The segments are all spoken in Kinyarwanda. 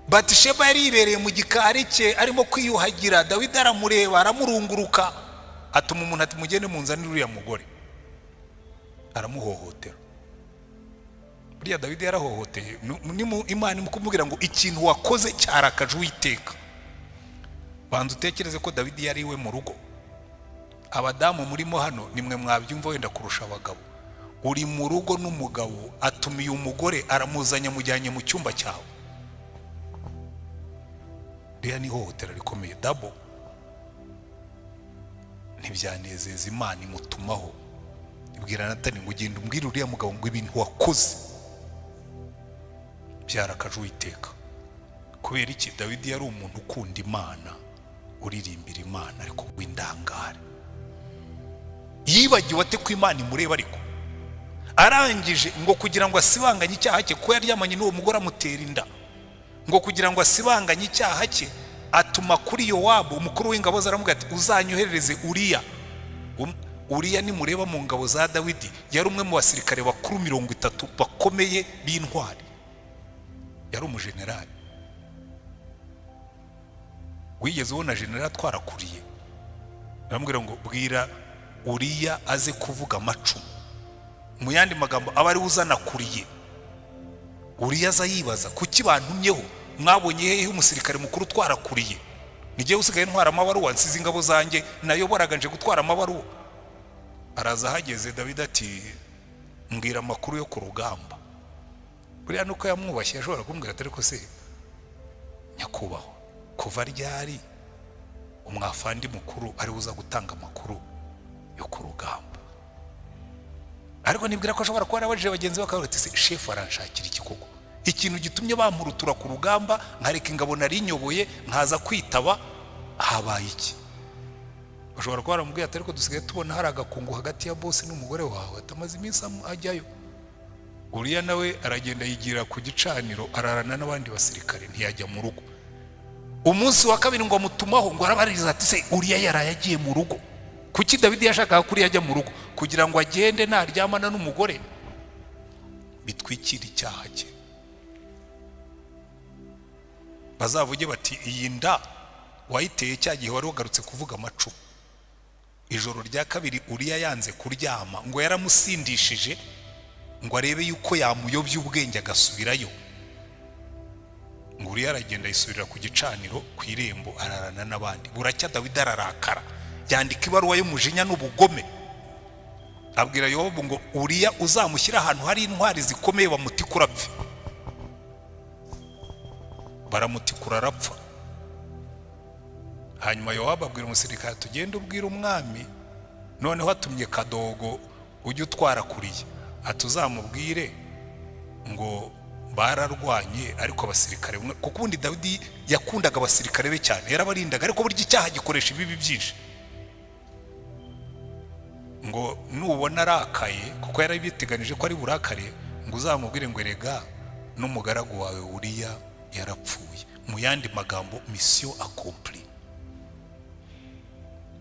Batisheba yari yibereye mu gikari cye arimo kwiyuhagira. Dawidi aramureba, aramurunguruka, atuma umuntu ati: "Mugende munzanire uriya mugore." Aramuhohotera. Buriya Dawidi yarahohoteye. Imana imukubwira ngo ikintu wakoze cyarakaje Uwiteka. Banza utekereze ko Dawidi yari iwe mu rugo. Abadamu murimo hano, nimwe mwabyumva wenda kurusha abagabo. Uri mu rugo n'umugabo, atumiye umugore, aramuzanye, amujyanye mu cyumba cyawe. Ririya ni ihohotera rikomeye. Dabo ntibyanezeza Imana, imutumaho, ibwira Natani ngo: "Ugenda umbwire uriya mugabo ngo ibintu wakoze byarakaje Uwiteka." Kubera iki? Dawidi yari umuntu ukunda Imana, uririmbira Imana, ariko w'indangare. Yibagiwe ate ko Imana imureba? Ariko arangije ngo kugira ngo asibanganye icyaha cye, kuko yaryamanye n'uwo mugore amutera inda, ngo kugira ngo asibanganye icyaha cye, atuma kuri Yowabu, umukuru w'ingabo ze, aramubwira ati: "Uzanyoherereze Uriya." Uriya nimureba mu ngabo za Dawidi, yari umwe mu basirikare bakuru 30 bakomeye b'intwari, yari umujenerali. Wigeze ubona generali atwara kuriye? Aramubwira ngo: "Bwira Uriya aze kuvuga amacumu." Mu yandi magambo, aba ari we uzana kuriye. Uriya aza yibaza: "Kuki bantumyeho? Mwabonye hehe umusirikare mukuru utwara kuriye? Nigiye usigaye ntwara amabaruwa, nsize ingabo zanjye nayoboraga nje gutwara amabaruwa." Araza, ahageze Dawidi ati: "Mbwira amakuru yo ku rugamba." Buriya nuko yamwubashye, ashobora kumbwira ati: "Ariko se nyakubahwa, kuva ryari umwafandi mukuru ari uza gutanga amakuru yo ku rugamba?" Ariko nibwira ko ashobora kuba yarabajije bagenzi be, bakavuga ati: "Se shefu aranshakira iki koko? Ikintu gitumye bampurutura ku rugamba, nkareka ingabo nari nyoboye, nkaza kwitaba, habaye iki?" Bashobora kuba baramubwiye ati: "Ariko dusigaye tubona hari agakungu hagati ya bosi n'umugore wawe, atamaze iminsi ajyayo." Uriya nawe aragenda, yigira ku gicaniro, ararana n'abandi basirikare, ntiyajya mu rugo. Umunsi wa kabiri ngo amutumaho, ngo arabariza ati: "Se Uriya yaraye agiye mu rugo?" Kuki Dawidi yashakaga ko Uriya ajya mu rugo? Kugira ngo agende naryamana n'umugore bitwikire icyaha cye, bazavuge bati: "Iyi nda wayiteye cya gihe wari wagarutse kuvuga amacumu." Ijoro rya kabiri Uriya yanze kuryama, ngo yaramusindishije ngo arebe yuko yamuyobya ubwenge agasubirayo. Ngo Uriya aragenda, yisubirira ku gicaniro ku irembo, ararana n'abandi. Buracya Dawidi ararakara, yandika ibaruwa y'umujinya n'ubugome, abwira Yowabu ngo: "Uriya uzamushyire ahantu hari intwari zikomeye, bamutikura apfe." Baramutikura, arapfa. Hanyuma Yowabu abwira umusirikare: "Tugende ubwira umwami." Noneho atumye kadogo ujya utwara kuriya, ati: "Uzamubwire ngo bararwanye, ariko abasirikare bamwe," kuko ubundi Dawidi yakundaga abasirikare be cyane, yarabarindaga, ariko burya icyaha gikoresha ibibi byinshi, ngo nubona arakaye, kuko yarabiteganije ko ari burakare, ngo uzamubwire ngo: "Erega n'umugaragu wawe Uriya yarapfuye." Mu yandi magambo, mission accomplie.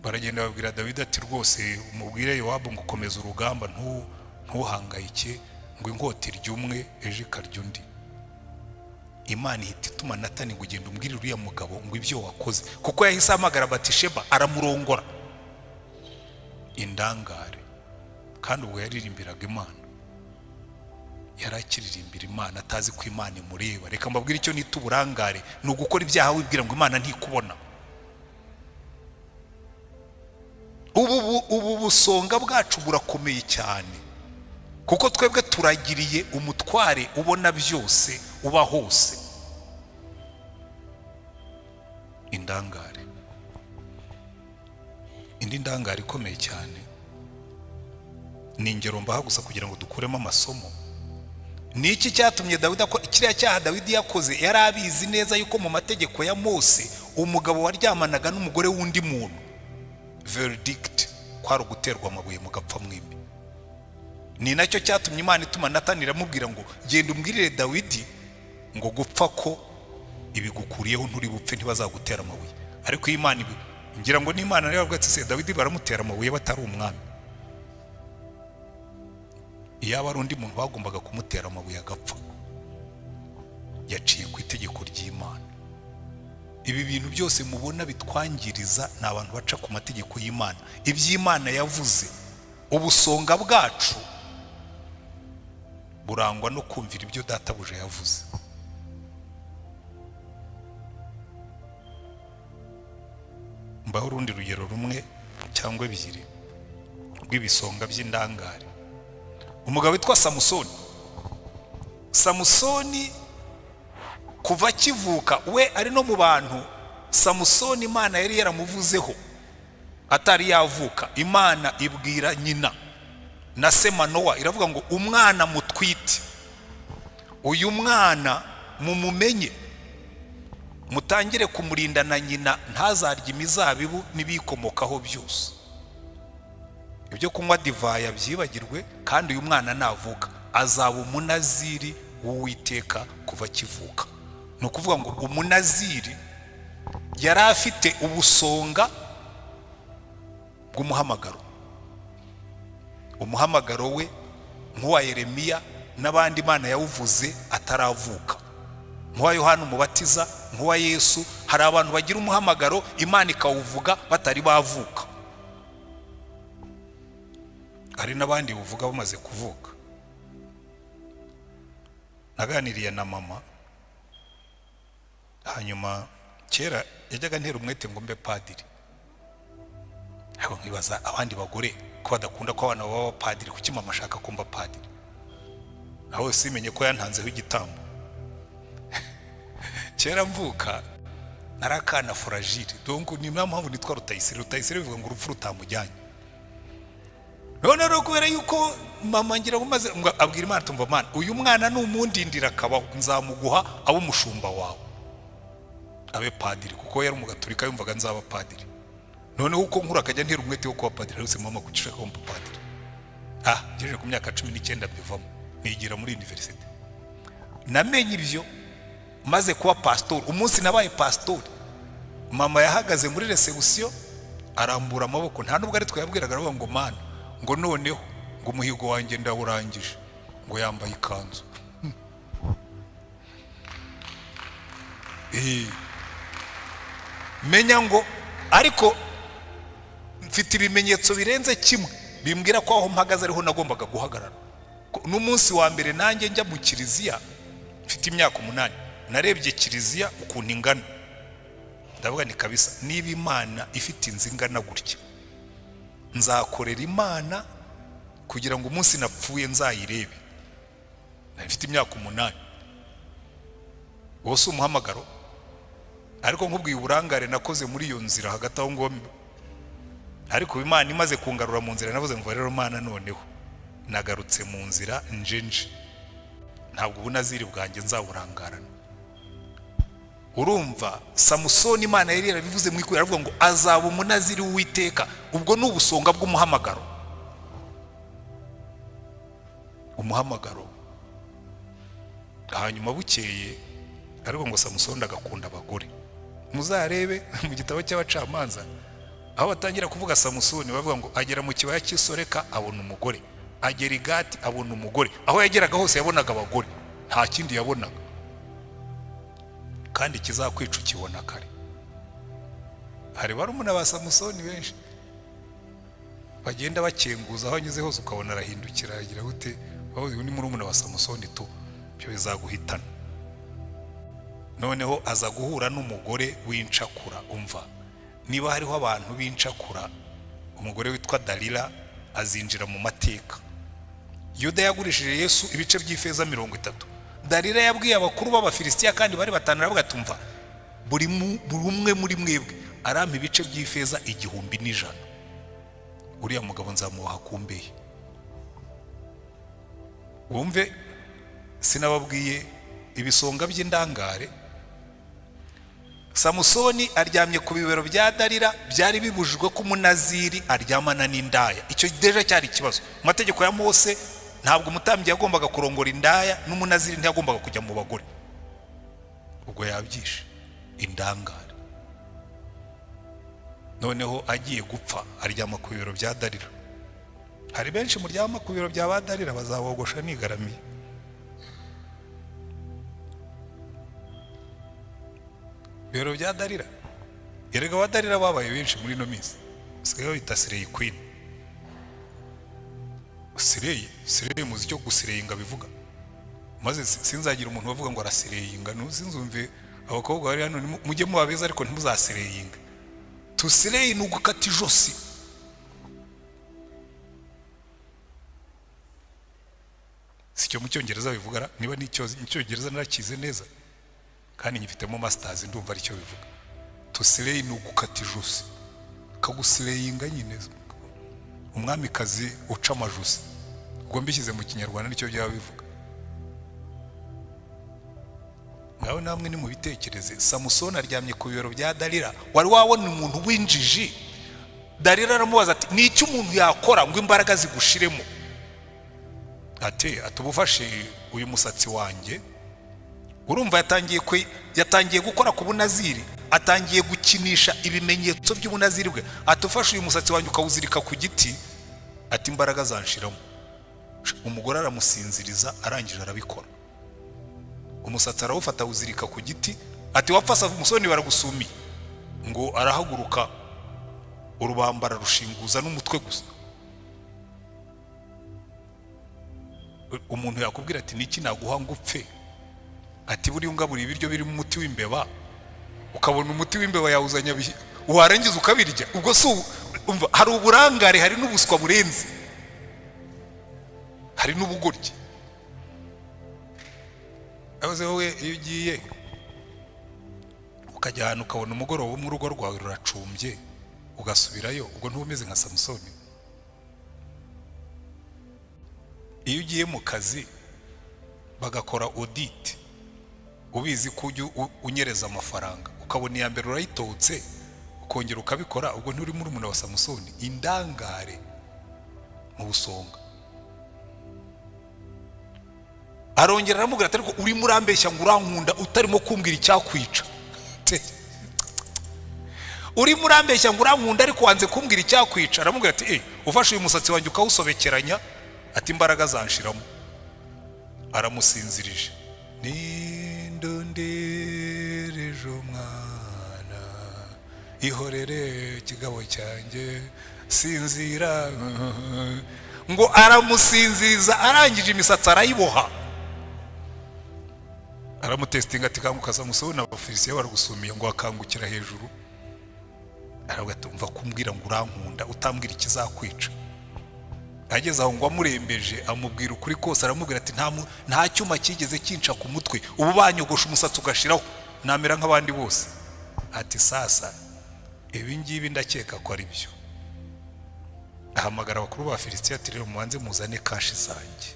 Baragenda babwira Dawidi ati: "Rwose umubwire Yowabu ngo ukomeze urugamba, ntuhangayike, ngo inkota irya umwe, ejo ikarya undi." Imana ihita ituma Natani ngo: "Ugenda umbwire uriya mugabo ngo ibyo wakoze," kuko yahise ahamagara Batisheba, aramurongora. Indangare. Kandi ubwo yaririmbiraga Imana, yari akiririmbira Imana atazi ko Imana imureba. Reka mbabwire icyo nita uburangare: ni ugukora ibyaha wibwira ngo Imana ntikubona. Ubu busonga bwacu burakomeye cyane, kuko twebwe turagiriye umutware ubona byose, uba hose. Indangare. Indi ndangare ikomeye cyane, ni ingero mbaha gusa kugira ngo dukuremo amasomo. Ni iki cyatumye Dawidi akora kiriya cyaha Dawidi yakoze? Yari abizi neza yuko mu mategeko ya Mose, umugabo waryamanaga n'umugore w'undi muntu, verdict kwari uguterwa amabuye mugapfa mwembi. Ni nacyo cyatumye Imana ituma Natani, iramubwira ngo: "Genda umbwirire Dawidi ngo gupfa ko ibigukuriyeho, nturi bupfe, ntibazagutera amabuye." Ariko iyo Imana ibi, ngira ngo n'Imana nayo yavuga ati: "Se Dawidi baramutera amabuye batari umwami?" Iyaba ari undi muntu, bagombaga kumutera amabuye agapfa. Yaciye ku itegeko ry'Imana. Ibi bintu byose mubona bitwangiriza ni abantu baca ku mategeko y'Imana, iby'Imana yavuze. Ubusonga bwacu burangwa no kumvira ibyo databuja yavuze. Mbaho urundi rugero rumwe cyangwa ebyiri rw'ibisonga by'indangare. Umugabo witwa Samusoni. Samusoni kuva akivuka, we ari no mu bantu Samusoni Imana yari yaramuvuzeho atari yavuka. Imana ibwira nyina na se Manowa, iravuga ngo umwana mutwite, uyu mwana mumumenye, mutangire kumurinda na nyina, ntazarye imizabibu n'ibiyikomokaho byose, ibyo kunywa divayi byibagirwe, kandi uyu mwana navuka azaba umunaziri w'Uwiteka kuva akivuka. Ni ukuvuga ngo umunaziri yari afite ubusonga bw'umuhamagaro. Umuhamagaro we nk'uwa Yeremiya n'abandi Imana yawuvuze ataravuka, nk'uwa Yohana Umubatiza, nk'uwa Yesu. Hari abantu bagira umuhamagaro Imana ikawuvuga batari bavuka, hari n'abandi buvuga bamaze kuvuka. Naganiriye na mama, hanyuma kera yajyaga ntera umwete ngo mbe padiri, ariko nkibaza abandi bagore ko badakunda ko abana baba padiri, kuki mama ashaka ko mba padiri? Nawe simenye ko yantanzeho igitambo. Kera mvuka nari akana fragile, donc ni niyo mpamvu nitwa Rutayisire. Rutayisire bivuga ngo urupfu rutamujyanye. None rero kubera yuko mama ngira ngo maze abwira Imana, tumva Mana, uyu mwana numundindira akabaho nzamuguha abe umushumba wawe, abe padiri, kuko yari umugaturika yumvaga nzaba padiri. Noneho uko nkura akajya ntera umwete wo kuba padiri. Ariko mama kuki ushaka kumba padiri? Ngejeje ku myaka 19 mbivamo, nigira muri universite. Namenye ibyo maze kuba pastori. Umunsi nabaye pastori, mama yahagaze muri reception arambura amaboko, nta nubwo ari twe yabwiraga, aravuga ngo Mana, ngo noneho ngo umuhigo wanjye ndawurangije, ngo yambaye ikanzu. Menya ngo ariko mfite ibimenyetso birenze kimwe bimbwira ko aho mpagaze ariho nagombaga guhagarara. N'umunsi wa mbere nanjye njya mu kiliziya mfite imyaka 8, narebye kiliziya ukuntu ingana, ndavuga ni kabisa, niba Imana ifite inzu ingana gutya, nzakorera Imana kugira ngo umunsi napfuye nzayirebe. Mfite imyaka 8. Uwo si umuhamagaro, ariko nkubwiye uburangare nakoze muri iyo nzira hagati aho ngo, ariko Imana imaze kungarura mu nzira navuze ngo rero Mana, noneho nagarutse mu nzira njenje, ntabwo ubunaziri bwanjye nzaburangarana. Urumva Samusoni Imana yari yarabivuze mu ikuru, aravuga ngo azaba umunaziri w'Uwiteka. Ubwo ni ubusonga bw'umuhamagaro. Umuhamagaro. Hanyuma bukeye ariko ngo Samusoni agakunda abagore. Muzarebe mu gitabo cy'abacamanza aho batangira kuvuga Samusoni, bavuga ngo agera mu kibaya cy'isoreka abona umugore, agera i Gati abona umugore. Aho yageraga hose yabonaga abagore, nta kindi yabonaga. Kandi kizakwica ukibona kare. Hari barumuna ba Samusoni benshi bagenda bakenguza aho anyuze hose, ukabona arahindukira agira gute, uyu ni murumuna wa Samusoni tu, byo bizaguhitana. Noneho aza guhura n'umugore w'incakura. Umva, niba hariho abantu b'incakura, umugore witwa Dalila azinjira mu mateka. Yuda yagurishije Yesu ibice by'ifeza 30. Dalila yabwiye abakuru b'Abafilisitiya kandi bari batanu, aravuga ati umva, buri umwe muri mwebwe arampa ibice by'ifeza 1100, uriya mugabo nzamuha kumbeye. Wumve, sinababwiye ibisonga by'indangare. Samusoni aryamye ku bibero bya Dalila, byari bibujijwe ko umunaziri aryamana n'indaya. Icyo deja cyari ikibazo mu mategeko ya Mose. Ntabwo umutambyi yagombaga kurongora indaya, n'umunaziri ntiyagombaga kujya mu bagore. Ubwo yabyishe indangare. Noneho agiye gupfa aryama ku bibero bya Dalila. Hari benshi muryama ku bibero bya ba Dalila bazabogosha nigaramiye. Bibero bya Darira. Erega ba Darira babaye benshi muri ino minsi, basigaye babita slay queen. Slay, slay, muzi icyo guslayinga bivuga? Maze sinzagira umuntu bavuga ngo araslayinga. Sinzumve abakobwa bari hano, mujye muba beza ariko ntimuzaslayinga. To slay ni ugukata ijosi. Si cyo mu Cyongereza bivuga? Niba n'Icyongereza narakize neza kandi nyifitemo masters, ndumva aricyo bivuga. To slay ni ugukata ijosi, kaguslayinga nyine, umwamikazi uca amajosi. Ubwo mbishyize mu Kinyarwanda nicyo byaba bivuga. Ngaho namwe ni mubitekereze. Samusoni aryamye ku bibero bya Darira. Wari wabona umuntu w'injiji? Darira aramubaza ati: "Ni icyo umuntu yakora ngo imbaraga zigushiremo?" Ati: "Ubufashe uyu musatsi wanjye." Urumva yatangiye gukora ku bunaziri, atangiye gukinisha ibimenyetso by'ubunaziri bwe. Ati: "Ufashe uyu musatsi wanjye ukawuzirika ku giti," ati, "imbaraga zanshiramo." Umugore aramusinziriza, arangije arabikora. Umusatsi arawufata, awuzirika ku giti. Ati: "Wapfa Samusoni, baragusumiye." Ngo arahaguruka, urubamba ararushinguza n'umutwe gusa. Umuntu yakubwira ati: "Niki naguha ngo upfe?" Ati: "Buriya ungaburiye ibiryo birimo umuti w'imbeba," ukabona umuti w'imbeba yawuzanye, warangiza ukabirya. Ubwo si umva, hari uburangare, hari n'ubuswa burenze, hari n'ubugoryi. Abaze wowe, iyo ugiye ukajya ahantu ukabona umugoroba umwe urugo rwawe ruracumbye, ugasubirayo, ubwo ntuba umeze nka Samusoni? Iyo ugiye mu kazi bagakora audit, ubizi ko ujya unyereza amafaranga, ukabona iya mbere urayitotse, ukongera ukabikora, ubwo nturi murumuna wa Samusoni? Indangare mu busonga. Arongera aramubwira ati: "Ariko urimo urambeshya ngo urankunda, utarimo kumbwira icyakwica. Urimo urambeshya ngo urankunda, ariko wanze kumbwira icyakwica." Aramubwira ati: "Ufashe uyu musatsi wanjye ukawusobekeranya," ati, "imbaraga zanshiramo." Aramusinzirije. Nindondereje umwana, ihorere kigabo cyanjye, sinzira. Ngo aramusinziriza, arangije imisatsi arayiboha, aramutesitinga ati: "Kanguka Samusoni, Abafilisitiya baragusumiye." Ngo akangukira hejuru, aravuga ati: "Umva, kumbwira ngo urankunda utambwira ikizakwica." Ageze aho ngo amurembeje, amubwira ukuri kose. Aramubwira ati: "Nta cyuma cyigeze kinca ku mutwe, ubu banyogosha umusatsi ugashiraho namera nk'abandi bose." Ati: "Sasa ibi ngibi ndakeka ko ari byo." Ahamagara abakuru ba Filisitiya ati: "Rero mubanze muzane cash zanjye,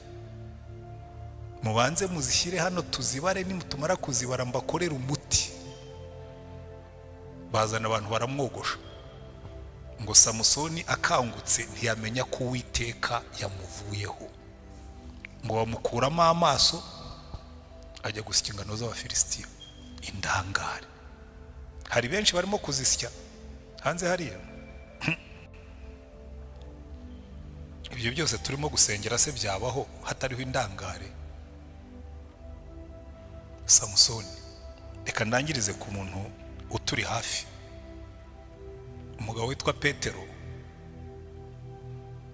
mubanze muzishyire hano tuzibare, nimutumara kuzibara mbakorere umuti." Bazana abantu baramwogosha. Ngo Samusoni akangutse ntiyamenya ko Uwiteka yamuvuyeho. Ngo bamukuramo amaso, ajya gusya ingano z'Abafilisitiya. Indangare, hari benshi barimo kuzisya hanze hariya. Ibyo byose turimo gusengera se byabaho hatariho indangare? Samusoni. Reka ndangirize ku muntu uturi hafi, umugabo witwa Petero.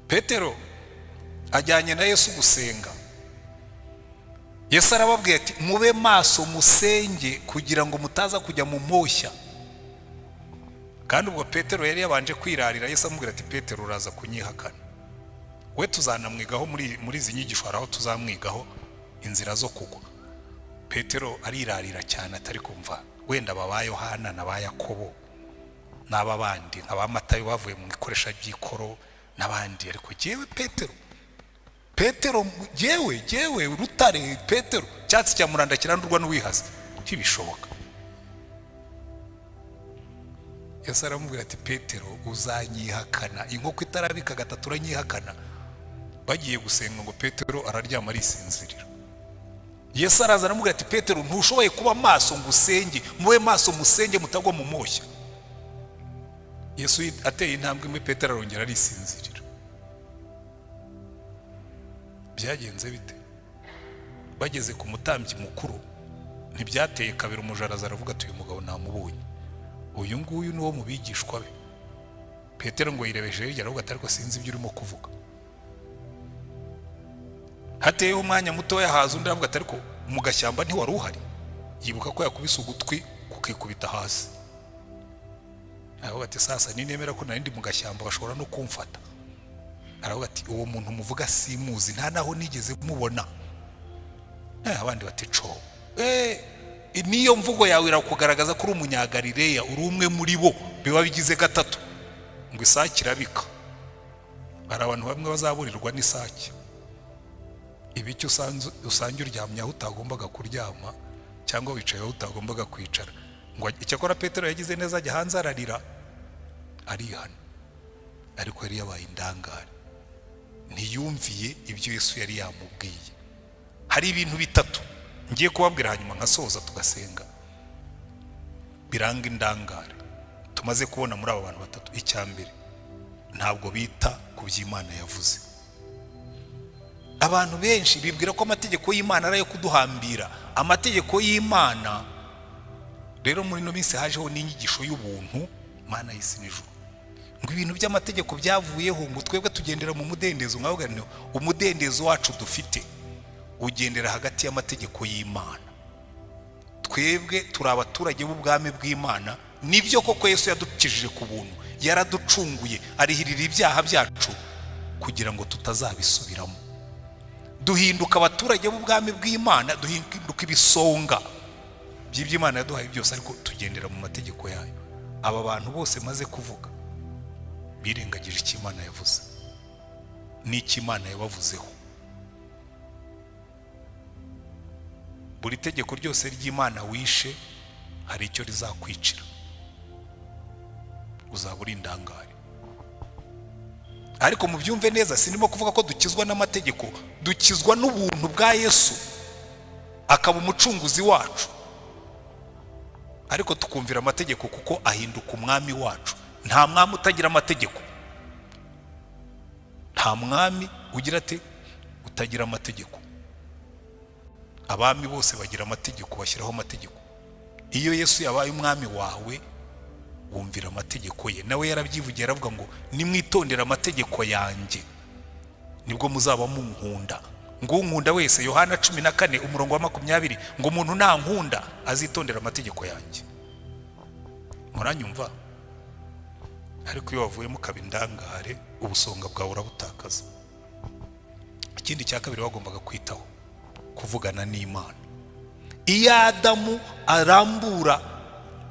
Petero ajyanye na Yesu gusenga. Yesu arababwira ati: "Mube maso musenge kugira ngo mutaza kujya mu moshya." Kandi ubwo Petero yari yabanje kwirarira. Yesu amubwira ati: "Petero, uraza kunyihakana." We tuzanamwigaho muri izi nyigisho, hari aho tuzamwigaho inzira zo kugwa. Petero arirarira cyane, atari kumva wenda ba Yohana na ba Yakobo n'aba bandi nka ba Matayo bavuye mu ikoresha ry'ikoro n'abandi, ariko jyewe Petero, Petero, jyewe rutare Petero, cyatsi cya muranda kirandurwa n'uwihaze, ntibishoboka. Yesu aramubwira ati: "Petero, uzanyihakana inkoko itarabika gatatu, uranyihakana." Bagiye gusenga, ngo Petero araryama arisinzirira. Yesu araza aramubwira ati: "Petero, ntushoboye kuba maso ngo usenge? Mube maso musenge mutagwa mu moshya." Yesu ateye intambwe imwe, Petero arongera arisinzirira. Byagenze bite? Bageze ku mutambyi mukuru, Ntibyateye kabiri, umujaraza aravuga ati: "Uyu mugabo namubonye, uyu nguyu ni uwo mu bigishwa be." Petero ngo yirebeshe hirya, aravuga ati: "Ariko sinzi ibyo urimo kuvuga." Hateyeho umwanya mutoya, haza undi, aravuga ati: "Ariko mu gashyamba ntiwari uhari?" Yibuka ko yakubise ugutwi kukikubita hasi, aravuga ati: "Sasa ninemera ko nari ndi mu gashyamba, bashobora no kumfata." Aravuga ati: "Uwo muntu muvuga simuzi, nta naho nigeze mubona." Abandi bati: "Co niyo mvugo yawe irakugaragaza ko uri Umunyagalileya, uri umwe muri bo." Biba bigize gatatu, ngo isake irabika. Hari abantu bamwe bazaburirwa n'isake. Ibicyo usange uryamye aho utagombaga kuryama, cyangwa wicaye aho utagombaga kwicara. Ngo icyakora Petero yagize neza, ajya hanze ararira, arihana, ariko yari yabaye indangare, ntiyumviye ibyo Yesu yari yamubwiye. Hari ibintu bitatu ngiye kubabwira, hanyuma nkasoza tugasenga, biranga indangare tumaze kubona muri aba bantu batatu. Icya mbere, ntabwo bita ku by'Imana yavuze. Abantu benshi bibwira ko amategeko y'Imana ari ayo kuduhambira. Amategeko y'Imana rero, muri ino minsi hajeho n'inyigisho y'ubuntu, Mana y'isi n'ijuru, ngo ibintu by'amategeko byavuyeho, ngo twebwe tugendera mu mudendezo. Nkavuga nti umudendezo wacu dufite ugendera hagati y'amategeko y'Imana. Twebwe turi abaturage b'ubwami bw'Imana. Nibyo koko, Yesu yadukijije ku buntu, yaraducunguye, arihirira ibyaha byacu kugira ngo tutazabisubiramo. Duhinduka abaturage b'ubwami bw'Imana, duhinduka ibisonga by'ibyo Imana yaduhaye byose, ariko tugendera mu mategeko yayo. Aba bantu bose maze kuvuga birengagije icyo Imana yavuze n'icyo Imana yabavuzeho. Buri tegeko ryose ry'Imana wishe, hari icyo rizakwicira, uzaba uri indangare. Ariko mubyumve neza, sinimo kuvuga ko dukizwa n'amategeko. Dukizwa n'ubuntu bwa Yesu, akaba umucunguzi wacu, ariko tukumvira amategeko kuko ahinduka umwami wacu. Nta mwami utagira amategeko. Nta mwami ugira ate utagira amategeko. Abami bose bagira amategeko, bashyiraho amategeko. Iyo Yesu yabaye umwami wawe, wumvira amategeko ye. Nawe yarabyivugiye, aravuga ngo: "Nimwitondere amategeko yanjye, nibwo muzaba munkunda." Ngo unkunda wese, Yohana 14 umurongo wa 20, ngo umuntu nankunda azitondera amategeko yanjye. Muranyumva? Ariko iyo wavuyemo ukaba indangare, ubusonga bwawe urabutakaza. Ikindi cya kabiri wagombaga kwitaho, kuvugana n'Imana. Iyo Adamu arambura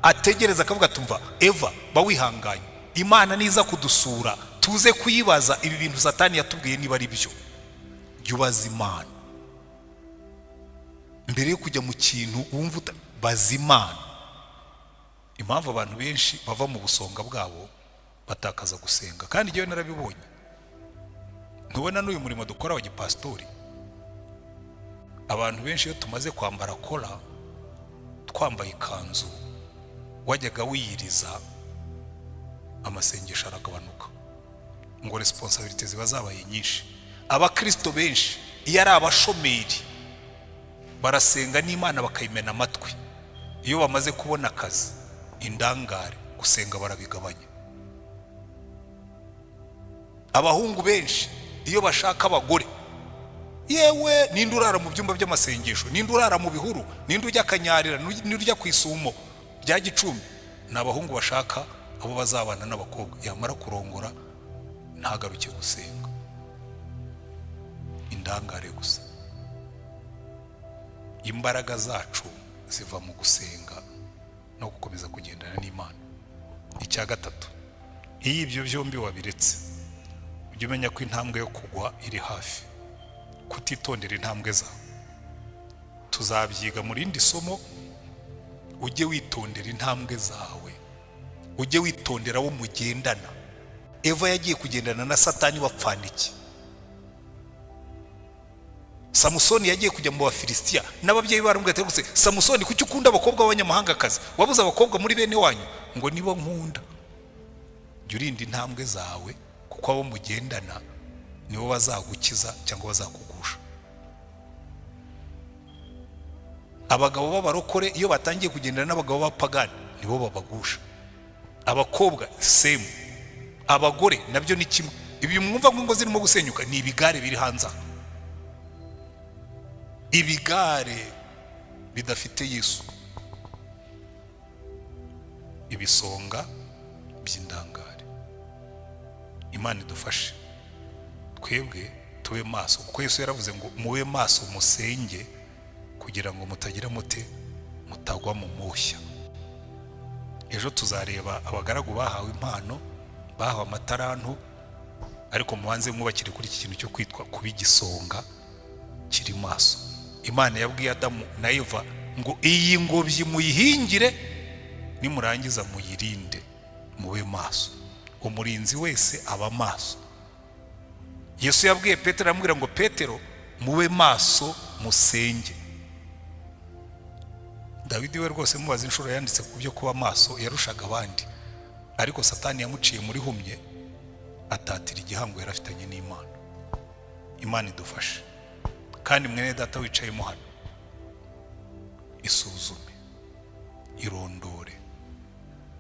ategereza, akavuga: "Tumva Eva, ba wihanganye, Imana niza kudusura tuze kuyibaza ibi bintu Satani yatubwiye niba ari byo." Jya ubaza Imana mbere yo kujya mu kintu wumva. Baza Imana. Impamvu abantu benshi bava mu busonga bwabo, batakaza gusenga, kandi njyewe narabibonye. Ntubona n'uyu murimo dukora wa gipasitori? Abantu benshi iyo tumaze kwambara kora, twambaye ikanzu, wajyaga wiyiriza, amasengesho aragabanuka, ngo responsabilités ziba zabaye nyinshi. Abakirisito benshi iyo ari abashomeri barasenga n'Imana bakayimena amatwi. Iyo bamaze kubona akazi, indangare, gusenga barabigabanya. Abahungu benshi iyo bashaka abagore, yewe, ninde urara mu byumba by'amasengesho? Ninde urara mu bihuru? Ninde ujya akanyarira? Ninde ujya ku isumo rya Gicumbi? Ni abahungu bashaka abo bazabana n'abakobwa. Yamara kurongora ntagaruke gusenga, indangare gusa. Imbaraga zacu ziva mu gusenga no gukomeza kugendana n'Imana. Icya gatatu, iyo ibyo byombi wabiretse, ujye umenya ko intambwe yo kugwa iri hafi. Kutitondera intambwe zawe, tuzabyiga mu rindi somo. Ujye witondera intambwe zawe, ujye witondera abo mugendana. Eva yagiye kugendana na Satani, bapfana iki? Samusoni yagiye kujya mu Bafilisitiya, n'ababyeyi baramubwira ati: "Gusa Samusoni, kuki ukunda abakobwa b'abanyamahangakazi? Wabuze abakobwa muri bene wanyu?" Ngo nibo nkunda. Jya urinda intambwe zawe, kuko abo mugendana nibo bazagukiza cyangwa bazakugusha. Abagabo b'abarokore iyo batangiye kugendana n'abagabo b'abapagani, nibo babagusha. Abakobwa same, abagore nabyo ni kimwe. Ibi mwumva ngo ingo zirimo gusenyuka ni ibigare biri hanze aha, ibigare bidafite Yesu, ibisonga by'indangare. Imana idufashe twebwe tube maso, kuko Yesu yaravuze ngo mube maso, musenge kugira ngo mutagira mute, mutagwa mu moshya. Ejo tuzareba abagaragu bahawe impano, bahawe amatarantu, ariko mubanze mwubakire kuri iki kintu cyo kwitwa kuba igisonga kiri maso. Imana yabwiye Adamu na Eva ngo iyi ngobyi muyihingire, nimurangiza muyirinde, mube maso. Umurinzi wese aba maso. Yesu yabwiye Petero, aramubwira ngo: "Petero, mube maso, musenge." Dawidi we rwose mubaza inshuro yanditse ku byo kuba maso, yarushaga abandi, ariko Satani yamuciye muri humye, atatira igihango yari afitanye n'Imana. Imana idufashe. Kandi mwene data wicayemo hano, isuzume, irondore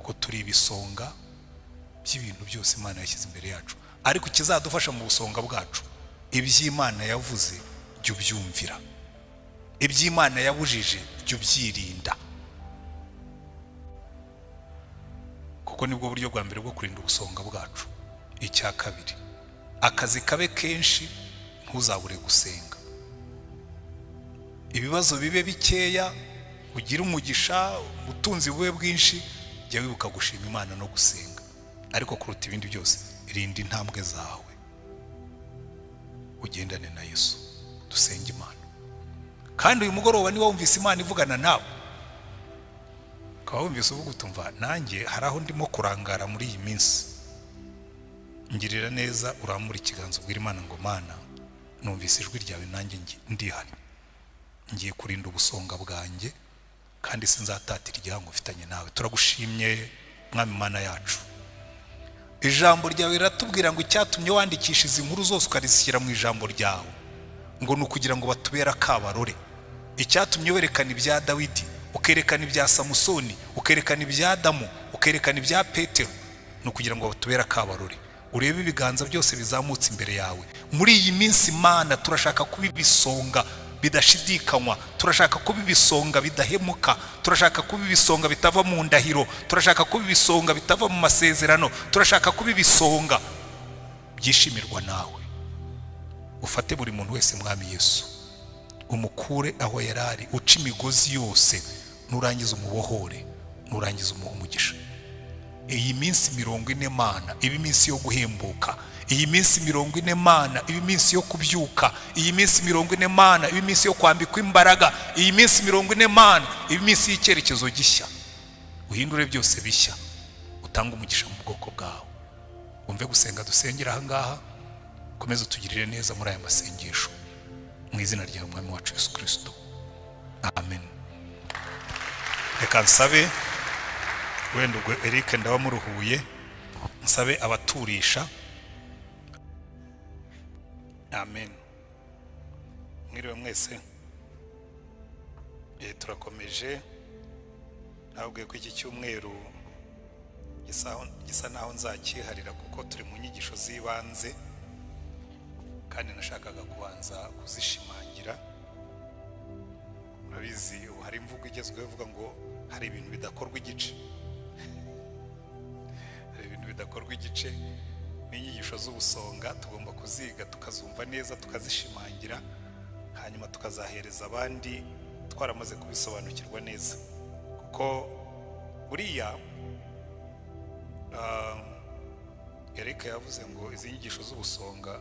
ko turi ibisonga by'ibintu byose Imana yashyize imbere yacu. Ariko ikizadufasha mu busonga bwacu, iby'Imana yavuze jya ubyumvira, iby'Imana yabujije jya ubyirinda, kuko nibwo buryo bwa mbere bwo kurinda ubusonga bwacu. Icya kabiri, akazi kabe kenshi, ntuzabure gusenga. Ibibazo bibe bikeya, ugire umugisha, ubutunzi bube bwinshi, jya wibuka gushima Imana no gusenga. Ariko kuruta ibindi byose, rinda intambwe zawe, ugendane na Yesu. Dusenge Imana. Kandi uyu mugoroba, niba wumvise Imana ivugana nawe, ukaba wumvise uvuga utumva nanjye hari aho ndimo kurangara muri iyi minsi, ngirira neza urambura ikiganza, ubwira Imana ngo: "Mana, numvise ijwi ryawe, nanjye ndihannye, ngiye kurinda ubusonga bwanjye kandi sinzatatira igihango mfitanye nawe." Turagushimye, Mwami Mana yacu. Ijambo ryawe riratubwira ngo icyatumye wandikisha izi nkuru zose, ukarizishyira mu ijambo ryawe, ngo ni ukugira ngo batubere akabarore. Icyatumye werekana ibya Dawidi, ukerekana ibya Samusoni, ukerekana ibya Adamu, ukerekana ibya Petero, ni ukugira ngo batubere akabarore. Urebe ibiganza byose bizamutse imbere yawe muri iyi minsi. Mana, turashaka kuba ibisonga bidashidikanywa, turashaka kuba ibisonga bidahemuka, turashaka kuba ibisonga bitava mu ndahiro, turashaka kuba ibisonga bitava mu masezerano, turashaka kuba ibisonga byishimirwa nawe. Ufate buri muntu wese, Mwami Yesu, umukure aho yari ari, uce imigozi yose, nurangiza umubohore, nurangiza umuhe umugisha. Iyi minsi 40, Mana, iba iminsi yo guhembuka. Iyi minsi 40, Mana, iba iminsi yo kubyuka. Iyi minsi 40, Mana, iba iminsi yo kwambikwa imbaraga. Iyi minsi 40, Mana, iba iminsi y'icyerekezo gishya. Uhindure byose bishya, utange umugisha mu bwoko bwawe. Wumve gusenga dusengera aha ngaha, ukomeze utugirire neza muri aya masengesho, mu izina rya Mwami wacu Yesu Kirisito, amen. Reka nsabe wenda ubwo Eric ndaba muruhuye, nsabe abaturisha. Amen. Mwiriwe mwese. Turakomeje. Nababwiye ko iki cyumweru gisa naho nzakiharira, kuko turi mu nyigisho z'ibanze kandi nashakaga kubanza kuzishimangira. Murabizi, ubu hari imvugo igezweho ivuga ngo hari ibintu bidakorwa igice, hari ibintu bidakorwa igice. N'inyigisho z'ubusonga tugomba kuziga, tukazumva neza, tukazishimangira, hanyuma tukazahereza abandi twaramaze kubisobanukirwa neza. Kuko buriya Eric yavuze ngo izi nyigisho z'ubusonga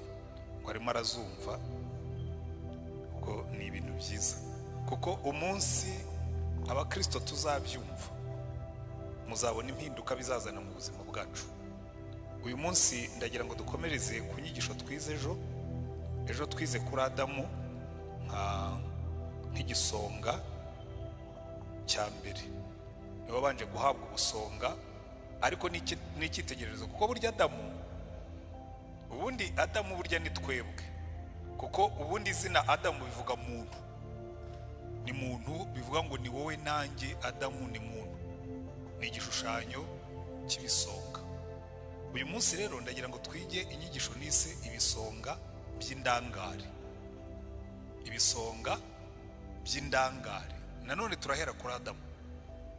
ngo arimo arazumva, ubwo ni ibintu byiza, kuko umunsi abakirisito tuzabyumva, muzabona impinduka bizazana mu buzima bwacu. Uyu munsi ndagira ngo dukomereze ku nyigisho twize ejo. Ejo twize kuri Adamu nk'igisonga cya mbere, niwe wabanje guhabwa ubusonga, ariko n'icyitegererezo, kuko burya Adamu, ubundi Adamu burya ni twebwe, kuko ubundi izina Adamu bivuga muntu. Ni muntu bivuga ngo ni wowe nanjye. Adamu ni muntu, ni igishushanyo cy'ibisonga. Uyu munsi rero ndagira ngo twige inyigisho nise "Ibisonga by'indangare". Ibisonga by'indangare. Nanone turahera kuri Adamu,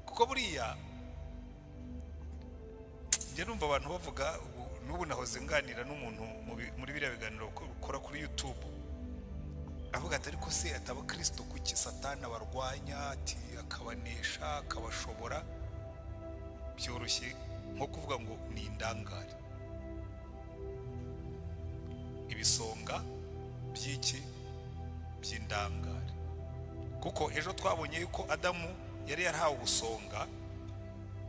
kuko buriya njya numva abantu bavuga. N'ubu nahoze nganira n'umuntu muri biriya biganiro ukora kuri YouTube, avuga ati: "Ariko se ataba Kirisito, kuki Satani abarwanya?" Ati akabanesha, akabashobora. Byoroshye nko kuvuga ngo ni indangare. Ibisonga by'iki? By'indangare. Kuko ejo twabonye yuko Adamu yari yarahawe ubusonga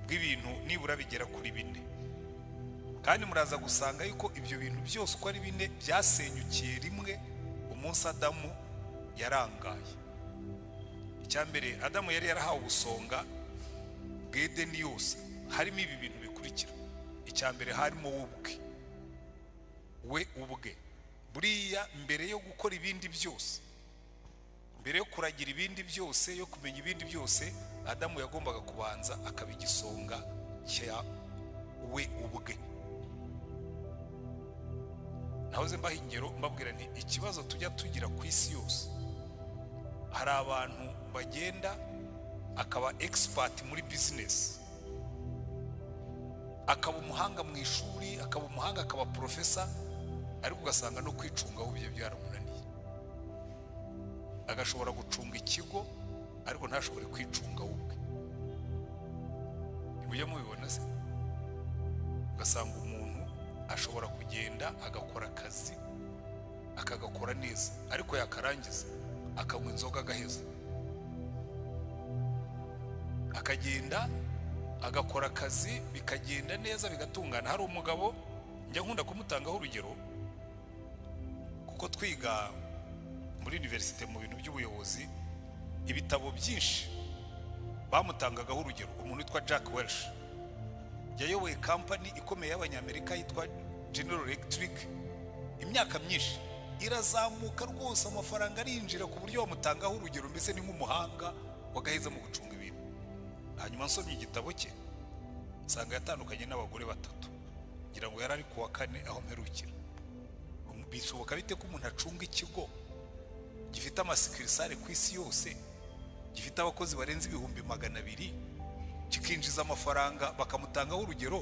bw'ibintu nibura bigera kuri bine, kandi muraza gusanga yuko ibyo bintu byose uko ari bine byasenyukiye rimwe umunsi Adamu yarangaye. Icya mbere, Adamu yari yarahawe ubusonga bw'Edeni yose, harimo ibi bintu bikurikira. Icya mbere, harimo we ubwe, we ubwe. Buriya mbere yo gukora ibindi byose, mbere yo kuragira ibindi byose, yo kumenya ibindi byose, Adamu yagombaga kubanza akaba igisonga cya we ubwe. Nahoze mbaha ingero, mbabwira nti ikibazo tujya tugira ku isi yose, hari abantu bagenda akaba expert muri business, akaba umuhanga mu ishuri, akaba umuhanga, akaba professor, ariko ugasanga no kwicungaho ibyo byaramunaniye. Agashobora gucunga ikigo, ariko ntashobore kwicunga we ubwe. Ntimujya mubibona se? Ugasanga umuntu ashobora kugenda agakora akazi, akagakora neza, ariko yakarangiza akanywa inzoga agaheza. Akagenda agakora akazi, bikagenda neza, bigatungana. Hari umugabo njya nkunda kumutangaho urugero, kuko twiga muri université mu bintu by'ubuyobozi, ibitabo byinshi bamutangagaho urugero, umuntu witwa Jack Welch. Yayoboye company ikomeye y'Abanyamerika yitwa General Electric imyaka myinshi, irazamuka rwose, amafaranga arinjira ku buryo bamutangaho urugero, mbese ni nk'umuhanga wagaheza mu gucunga ibintu. Hanyuma nsomye igitabo cye, nsanga yatandukanye n'abagore batatu, ngira ngo yari ari ku wa kane aho mperukira. Bishoboka bite ko umuntu acunga ikigo gifite ama succursales ku isi yose, gifite abakozi barenze 200,000, kikinjiza amafaranga, bakamutangaho urugero,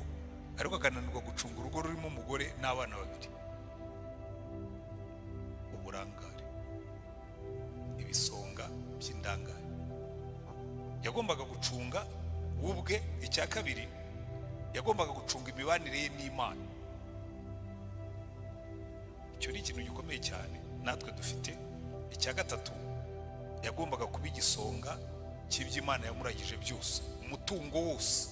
ariko akananirwa gucunga urugo rurimo umugore n'abana babiri? Uburangare, ibisonga by'indangare. Yagombaga gucunga we ubwe. Icya kabiri, yagombaga gucunga imibanire ye n'Imana. Icyo ni ikintu gikomeye cyane natwe dufite. Icya gatatu, yagombaga kuba igisonga cy'ibyo Imana yamuragije byose, umutungo wose.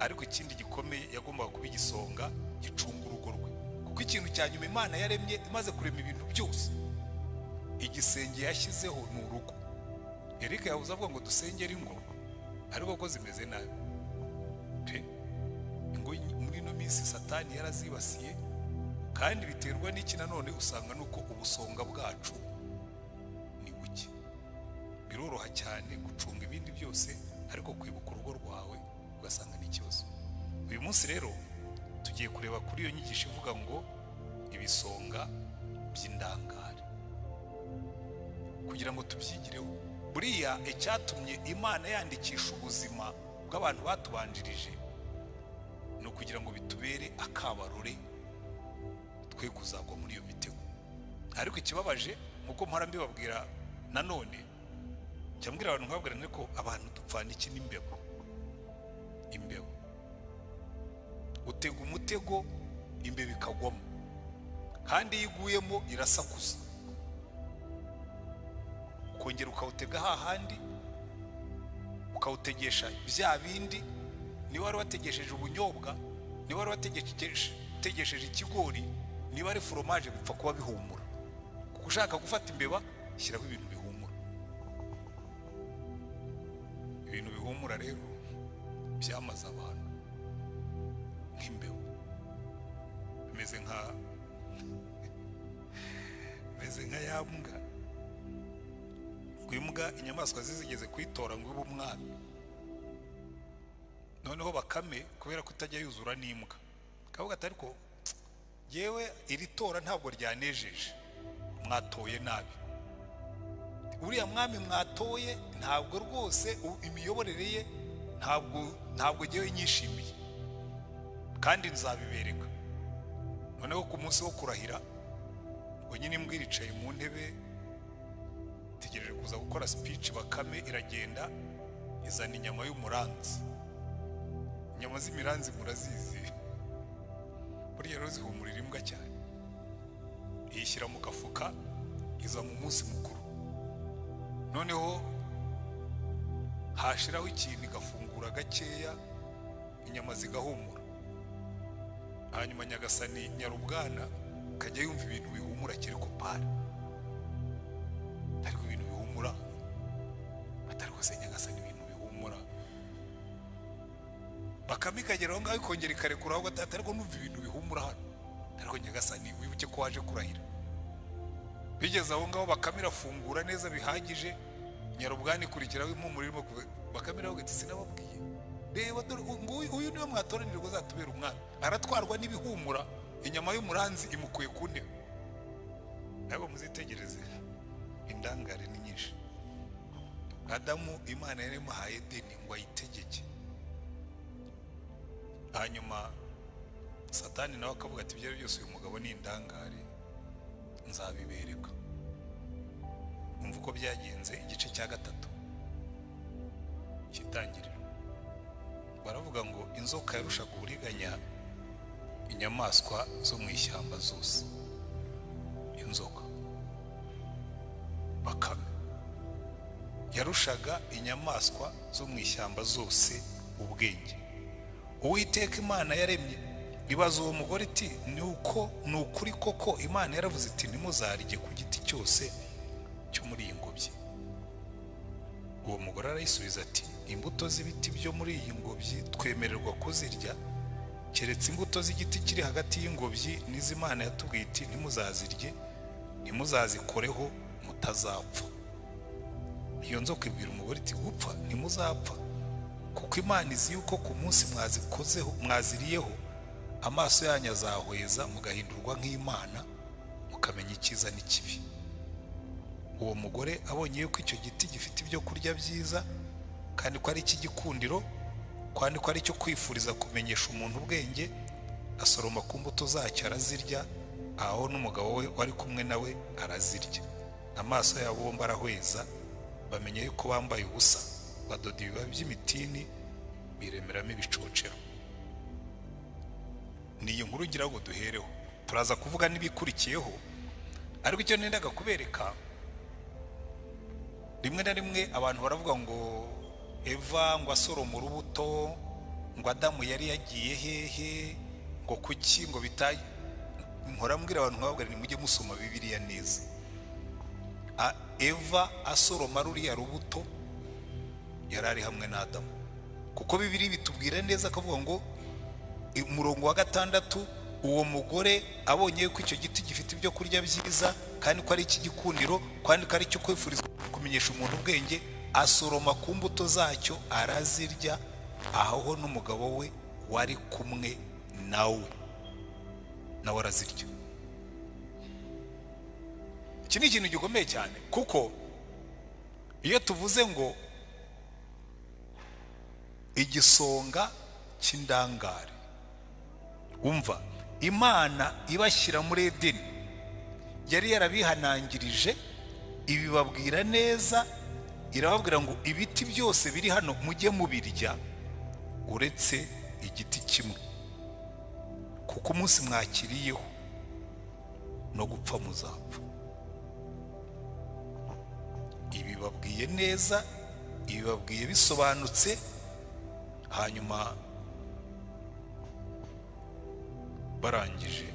Ariko ikindi gikomeye, yagombaga kuba igisonga gicunga urugo rwe, kuko ikintu cya nyuma Imana yaremye, imaze kurema ibintu byose, igisenge yashyizeho ni urugo. Eric yabuze avuga ngo dusengere ingo, ariko ko zimeze nabi pe. Ingo muri ino minsi Satani yarazibasiye. Kandi biterwa n'iki nanone? Usanga nuko ubusonga bwacu ni buke. Biroroha cyane gucunga ibindi byose, ariko kwibuka urugo rwawe ugasanga ni ikibazo. Uyu munsi rero tugiye kureba kuri iyo nyigisho ivuga ngo "Ibisonga by'indangare", kugira ngo tubyigireho. Buriya icyatumye Imana yandikisha ubuzima bw'abantu batubanjirije ni ukugira ngo bitubere akabarore, twe kuzagwa muri iyo mitego. Ariko ikibabaje, nk'uko mpora mbibabwira nanone, njya mbwira abantu, nkababwira ariko abantu dupfana iki n'imbeba? Imbeba, utega umutego imbeba ikagwamo, kandi iyo iguyemo irasakuza. Ukongera ukawutega hahandi, ukawutegesha bya bindi. Niba wari wategesheje ubunyobwa, niba wari wategesheje ikigori, niba ari foromaje, bipfa kuba bihumura. Kuko ushaka gufata imbeba, shyiraho ibintu bihumura. Ibintu bihumura rero byamaze abantu nk'imbeba. Bimeze nka ya mbwa ngo Ngo imbwa, inyamaswa zizigeze kuyitora ngo ibe umwami. Noneho Bakame, kubera ko itajya yuzura n'imbwa, kavuga ati: "Ariko yewe, iri tora ntabwo ryanejeje, mwatoye nabi. Uriya mwami mwatoye ntabwo rwose imiyoborere ye ntabwo ngewe nyishimiye, kandi nzabibereka." Noneho ku munsi wo kurahira, ubwo nyine imbwa iricaye mu ntebe itegereje kuza gukora speech, Bakame iragenda izana inyama y'umuranzi. Inyama z'imiranzi murazizi, burya rero zihumurira imbwa cyane. Iyishyira mu gafuka, iza mu munsi mukuru. Noneho hashiraho ikintu, igafungura gakeya, inyama zigahumura. Hanyuma nyagasani Nyarubwana akajya yumva ibintu bihumura quelque part, ariko ibintu bihumura atari rwose nyagasani, ibintu bihumura. Bakame ikagera aho ngaho, ikongera ikarekura aho gatatu, ariko numva ibintu bihumura hano. Ariko nyagasani, wibuke ko waje kurahira. Bigeze aho ngaho, Bakame irafungura neza bihagije, Nyarubwana ikurikiraho, impumuro irimo kuva. Bakame iravuga iti: "Sinababwiye? Reba dore nguyu, uyu niwe mwatoranije ngo azatubere umwami." Aratwarwa n'ibihumura, inyama y'umuranzi imukuye ku ntebe. Ntabwo muzitegereze, indangare ni nyinshi. Adamu, Imana yari imuhaye Edeni ngo ayitegeke. Hanyuma Satani nawe akavuga ati: "Ibyo byose, uyu mugabo ni indangare, nzabibereka." Umva uko byagenze. Igice cya 3 cy'Itangiriro, baravuga ngo inzoka yarushaga uburiganya inyamaswa zo mu ishyamba zose. Inzoka Bakame yarushaga inyamaswa zo mu ishyamba zose ubwenge Uwiteka Imana yaremye. Ibaza uwo mugore iti: "Ni uko ni ukuri koko Imana yaravuze iti: 'Ntimuzarye ku giti cyose cyo muri iyi ngobyi'?" Uwo mugore arayisubiza ati: "Imbuto z'ibiti byo muri iyi ngobyi twemererwa kuzirya, keretse imbuto z'igiti kiri hagati y'ingobyi n'iz'Imana yatubwiye iti: 'Ntimuzazirye, ntimuzazikoreho, mutazapfa.'" Iyo nzoka ibwira umugore iti: "Gupfa ntimuzapfa, kuko Imana izi yuko ku munsi mwazikozeho, mwaziriyeho, amaso yanyu azahweza, mugahindurwa nk'Imana, mukamenya icyiza n'ikibi." Uwo mugore abonye yuko icyo giti gifite ibyo kurya byiza, kandi ko ari icy'igikundiro, kandi ko ari icyo kwifuriza kumenyesha umuntu ubwenge, asoroma ku mbuto zacyo arazirya, aho n'umugabo we wari kumwe nawe arazirya. Amaso yabo bombi arahweza, bamenya yuko bambaye ubusa, badoda ibibabi by'imitini, biremeramo ibicocero. Ni iyi nkuru ngira ngo duhereho, turaza kuvuga n'ibikurikiyeho. Ariko icyo nendaga kubereka, rimwe na rimwe abantu baravuga ngo Eva ngo asoroma urubuto, ngo Adamu yari yagiye hehe, ngo kuki ngo bitaye. Mpora mbwira abantu, nkababwira: "Nimujye musoma Bibiliya neza." Eva asoroma ruriya rubuto yari ari hamwe na Adamu, kuko Bibiliya bitubwira neza, akavuga ngo umurongo wa 6: "Uwo mugore abonye yuko icyo giti gifite ibyo kurya byiza, kandi ko ari icy'igikundiro, kandi ko ari icyo kwifurizwa kumenyesha umuntu ubwenge, asoroma ku mbuto zacyo arazirya, aho n'umugabo we wari kumwe nawe, nawe arazirya." Iki ni ikintu gikomeye cyane, kuko iyo tuvuze ngo igisonga cy'indangare, umva, Imana ibashyira muri Edeni yari yarabihanangirije, ibibabwira neza, irababwira ngo: "Ibiti byose biri hano mujye mubirya, uretse igiti kimwe, kuko umunsi mwakiriyeho no gupfa muzapfa." Ibibabwiye neza, ibibabwiye bisobanutse. Hanyuma barangije,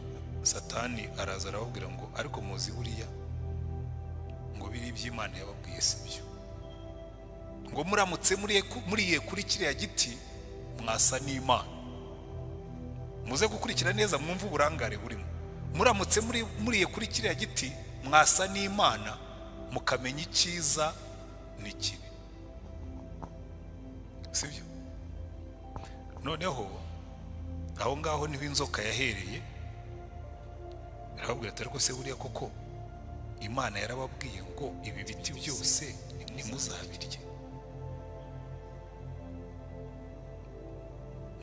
Satani araza arababwira ngo: "Ariko muzi buriya ngo biri iby'Imana yababwiye si byo, ngo muramutse muriye kuri kiriya giti mwasa n'Imana." Muze gukurikira neza, mwumve uburangare burimo. "Muramutse muriye kuri kiriya giti mwasa n'Imana, mukamenya icyiza n'ikibi, sibyo? Noneho aho ngaho niho inzoka yahereye, irababwira ati: "Ariko se buriya koko Imana yarababwiye ngo ibi biti byose ntimuzabirye?"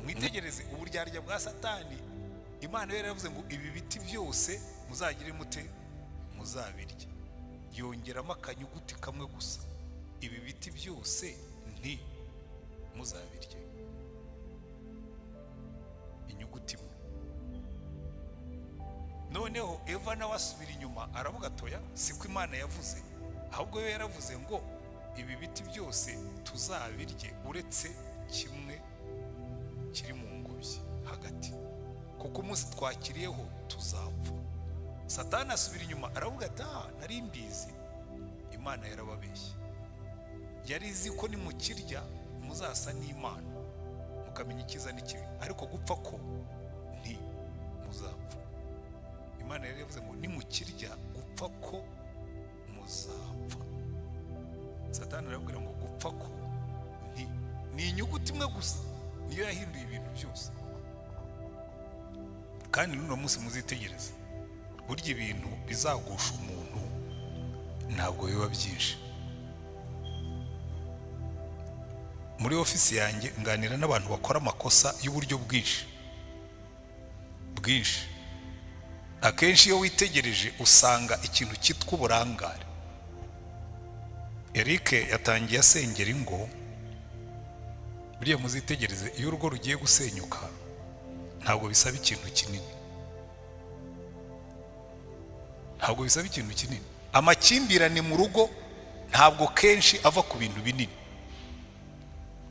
Mwitegereze uburyarya bwa Satani. Imana yari yaravuze ngo ibi biti byose muzagire mute? Muzabirye. Yongeramo akanyuguti kamwe gusa: ibi biti byose nti muzabirye, inyuguti imwe. Noneho Eva nawe asubira inyuma, aravuga: "Atoya, siko Imana yavuze, ahubwo yo yaravuze ngo ibi biti byose tuzabirye, uretse kimwe kiri mu ngobyi hagati, kuko umunsi twakiriyeho tuzapfa." Satani asubira inyuma, aravuga ati: "Ah, nari mbizi, Imana yarababeshye. Yari izi ko nimukirya muzasa n'Imana, mukamenya icyiza n'ikibi, ariko gupfa ko nti muzapfa. Imana yari yavuze ngo nimukirya gupfa ko muzapfa." Satani arababwira ngo gupfa ko nti, ni inyuguti imwe gusa niyo yahinduye ibintu byose. Kandi n'uno munsi muzitegereze, burya ibintu bizagusha umuntu ntabwo biba byinshi. Muri ofisi yanjye nganira n'abantu bakora amakosa y'uburyo bwinshi bwinshi. Akenshi iyo witegereje usanga ikintu cyitwa uburangare. Eric yatangiye asengera ingo. Buriya muzitegereze, iyo urugo rugiye gusenyuka ntabwo bisaba ikintu kinini, ntabwo bisaba ikintu kinini. Amakimbirane mu rugo ntabwo kenshi ava ku bintu binini.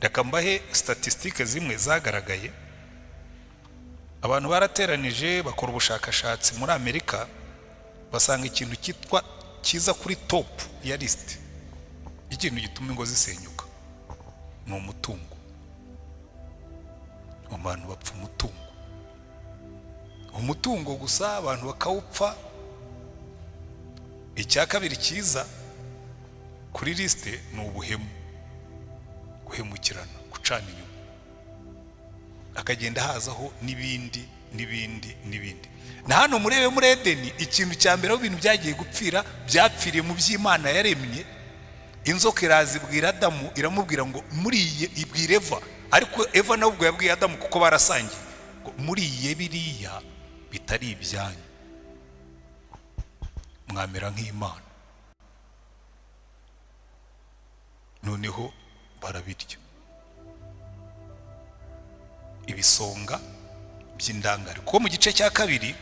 Reka mbahe statisitike zimwe zagaragaye. Abantu barateranije, bakora ubushakashatsi muri Amerika, basanga ikintu cyitwa kiza kuri top ya lisite ikintu gituma ingo zisenyuka ni umutungo. Abantu bapfa umutungo, umutungo gusa, abantu bakawupfa. Icya kabiri cyiza kuri lisite ni ubuhemu, guhemukirana, gucana inyuma. Hakagenda hazaho n'ibindi n'ibindi n'ibindi. Na hano murebe muri Edeni, ikintu cya mbere aho ibintu byagiye gupfira, byapfiriye mu by'Imana yaremye. Inzoka iraza ibwira Adamu, iramubwira ngo muriye, ibwira Eva, ariko Eva nawe ubwo yabwiye Adamu kuko barasangiye, ngo muriye biriya bitari ibyanyu mwamera nk'Imana. Noneho barabirya. Ibisonga by'indangare, kuko mu gice cya 2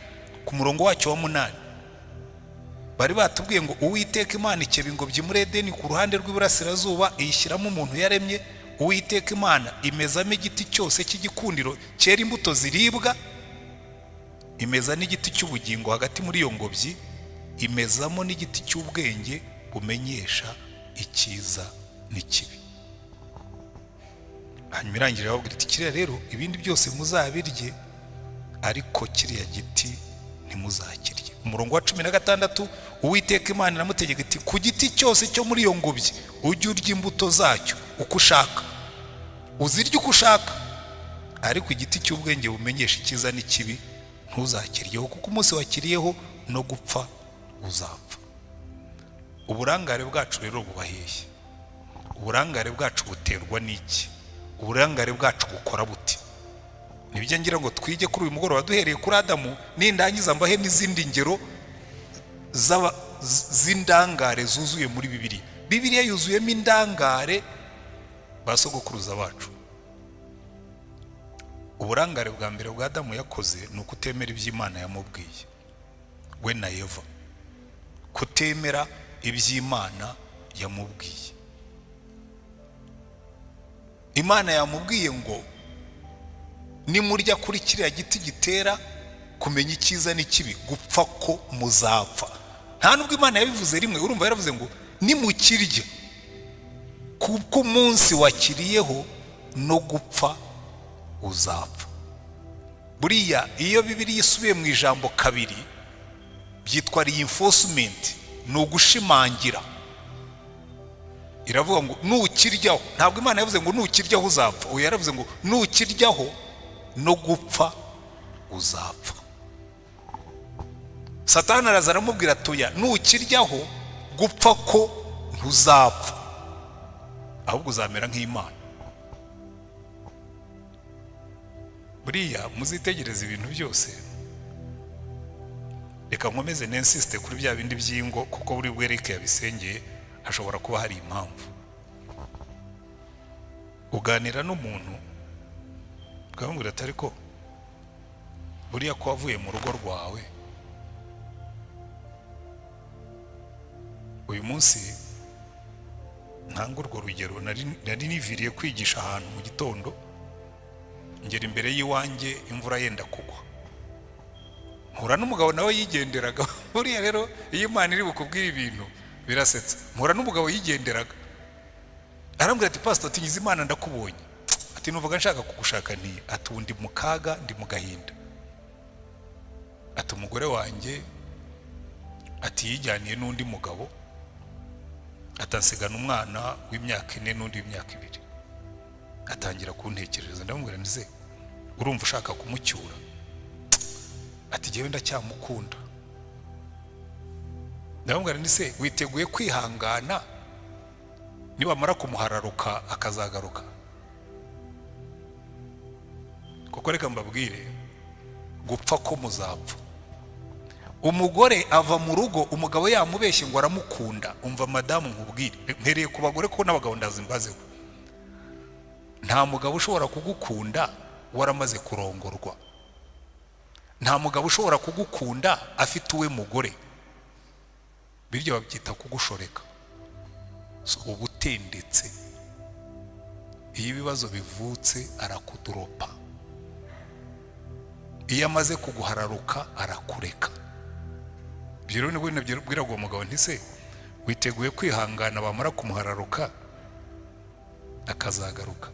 ku murongo wacyo wa 8 bari batubwiye ngo Uwiteka Imana ikeba ingobyi muri Edeni ku ruhande rw'iburasirazuba, iyishyiramo umuntu yaremye. Uwiteka Imana imezamo igiti cyose cy'igikundiro cyera imbuto ziribwa, imeza n'igiti cy'ubugingo hagati muri iyo ngobyi, imezamo n'igiti cy'ubwenge bumenyesha icyiza n'ikibi. Hanyuma irangira irababwira iti: "Kiriya rero, ibindi byose muzabirye, ariko kiriya giti ntimuzakirye." Umurongo wa 16, Uwiteka Imana iramutegeka iti: "Ku giti cyose cyo muri iyo ngobyi ujye urya imbuto zacyo uko ushaka, uzirye uko ushaka, ariko igiti cy'ubwenge bumenyesha icyiza n'ikibi ntuzakiryeho, kuko umunsi wakiriyeho no gupfa uzapfa." Uburangare bwacu rero buba hehe? Uburangare bwacu buterwa n'iki? Uburangare bwacu bukora buti? Nibyo ngira ngo twige kuri uyu mugoroba duhereye kuri Adamu. Nindangiza mbahe n'izindi ngero z'indangare zuzuye muri Bibiliya. Bibiliya yuzuyemo indangare ba sogokuruza bacu. Uburangare bwa mbere bwa Adamu yakoze ni ukutemera iby'Imana yamubwiye, we na Eva, kutemera iby'Imana yamubwiye. Imana yamubwiye ngo nimurya kuri kiriya giti gitera kumenya icyiza n'ikibi, gupfa ko muzapfa. Nta nubwo Imana yabivuze rimwe, urumva yaravuze ngo nimukirya, kuko umunsi wakiriyeho no gupfa uzapfa. Buriya iyo Bibiliya isubiye mu ijambo kabiri byitwa reinforcement, ni ugushimangira. Iravuga ngo nukiryaho. Ntabwo Imana yavuze ngo nukiryaho uzapfa. Oya, yaravuze ngo nukiryaho no gupfa uzapfa. Satani araza aramubwira ati: "Oya, nukiryaho gupfa ko ntuzapfa, ahubwo uzamera nk'Imana." Buriya muzitegereza ibintu byose. Reka nkomeze n'insiste kuri bya bindi by'ingo, kuko buri bwereke yabisengeye hashobora kuba hari impamvu. Uganira n'umuntu ukamubwira ati: "Ariko buriya ko wavuye mu rugo rwawe uyu munsi?" Ntanga urwo rugero: nari niviriye kwigisha ahantu mu gitondo, ngera imbere y'iwanjye imvura yenda kugwa, mpura n'umugabo nawe yigenderaga. Buriya rero iyo Imana iri bukubwire ibintu birasetsa. Mpura n'umugabo yigenderaga, arambwira ati: "Pastor," ati, "ngize Imana ndakubonye," ati, "numvaga nshaka kugushaka." Nti ati: "Ubu ndi mu kaga, ndi mu gahinda," ati, "umugore wanjye," ati, "yijyaniye n'undi mugabo," atansigana umwana w'imyaka 4 n'undi w'imyaka 2, atangira kuntekerereza. Ndamubwira nti: "Se urumva ushaka kumucyura?" Ati: "Jyewe ndacyamukunda." Ndamubwira nti: "Se witeguye kwihangana nibamara kumuhararuka akazagaruka?" Kuko reka mbabwire, gupfa ko muzapfa. Umugore ava mu rugo umugabo yamubeshye ngo aramukunda. Umva madamu, nkubwire, mpereye ku bagore kuko n'abagabo ndazimbazeho: nta mugabo ushobora kugukunda waramaze kurongorwa. Nta mugabo ushobora kugukunda afite uwe mugore. Biryo babyita kugushoreka. So, uba utendetse. Iyo ibibazo bivutse arakudropa, iyo amaze kuguhararuka arakureka. Ibyo rero nibwo nabwiraga uwo mugabo nti: "Se witeguye kwihangana bamara kumuhararuka akazagaruka?"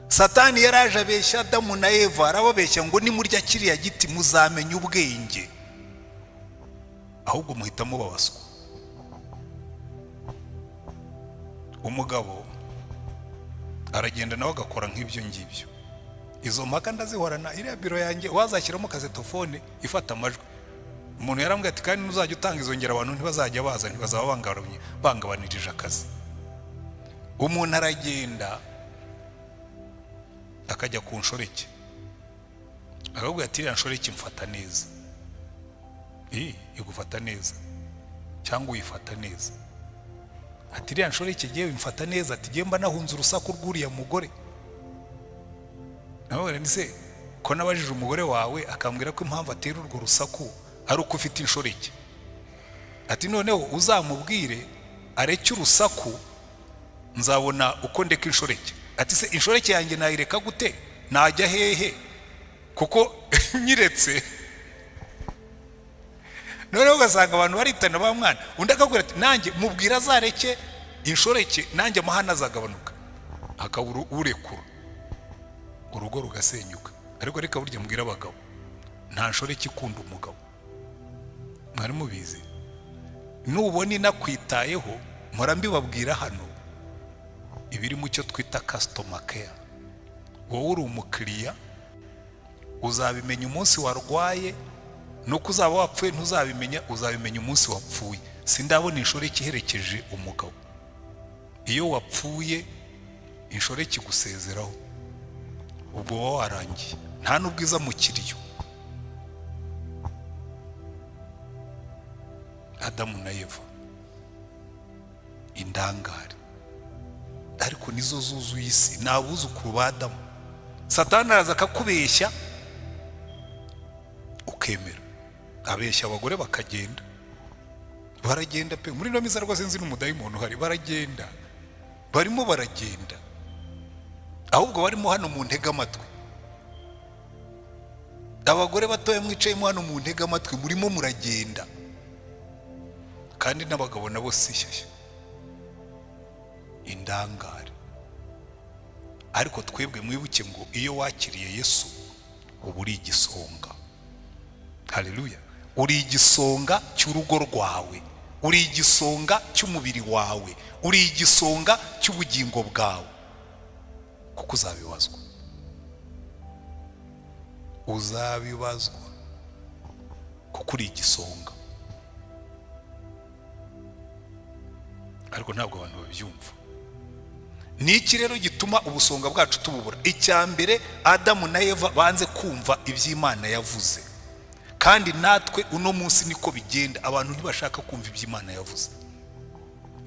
Satani yaraje abeshya Adamu na Eva, arababeshya ngo nimurya kiriya giti muzamenya ubwenge. Ahubwo muhita mubabaswa. Umugabo aragenda nawe agakora nk'ibyo ngibyo. Izo mpaka ndazihorana. Iriya biro yanjye wazashyiramo kasetofone ifata amajwi. Umuntu yarambwiye ati: "Kandi ntuzajya utanga izo ngero, abantu ntibazajya baza, ntibazaba bangabanirije akazi." Umuntu aragenda akajya ku nshoreke, akabwira ati: "Iriya nshoreke mfata neza." Igufata neza cyangwa uyifata neza? Ati: "Iriya nshoreke ngewe mfata neza," ati, "ngewe mba nahunze urusaku rw'uriya mugore." Nawe se ko nabajije umugore wawe akambwira ko impamvu atera urwo rusaku ari uko ufite inshoreke? Ati: "Noneho uzamubwire areke urusaku, nzabona uko ndeka inshoreke." Ati: "Se inshoreke yanjye nayireka gute? Najya hehe kuko nyiretse?" Noneho ugasanga abantu baritana ba mwana. Undi akabwira ati: "Nanjye mubwira azareke inshoreke, nanjye amahane azagabanuka." Hakabura urekura, urugo rugasenyuka. Ariko reka burya mbwira abagabo, nta nshoreke ikunda umugabo. Mwari mubizi? Nubona inakwitayeho, mpora mbibabwira hano, ibiri mu cyo twita customer care. Wowe uri umukiriya, uzabimenya umunsi warwaye. Nuko uzaba wapfuye ntuzabimenya, uzabimenya umunsi wapfuye. Sindabona inshoreke iherekeje umugabo. Iyo wapfuye inshoreke igusezeraho, ubwo uba warangiye, nta n'ubwiza mu kiriyo. Adamu na Eva, indangare, ariko nizo zuzuye isi, ni abuzukuru ba Adamu. Satani araza akakubeshya ukemera, abeshya abagore bakagenda. Baragenda pe. Muri ino minsi rwose nzi n'umudayimoni uhari. Baragenda, barimo baragenda. Ahubwo barimo hano mu ntege amatwi, abagore batoya mwicayemo hano mu ntege amatwi, murimo muragenda. Kandi n'abagabo nabo si shyashya, indangare. Ariko twebwe mwibuke ngo iyo wakiriye Yesu uba uri igisonga. Haleluya! Uri igisonga cy'urugo rwawe. Uri igisonga cy'umubiri wawe, uri igisonga cy'ubugingo bwawe, kuko uzabibazwa, uzabibazwa kuko uri igisonga. Ariko ntabwo abantu babyumva. Ni iki rero gituma ubusonga bwacu tububura? Icya mbere, Adamu na Eva banze kumva iby'Imana yavuze, kandi natwe uno munsi niko bigenda. Abantu ntibashaka kumva iby'Imana yavuze.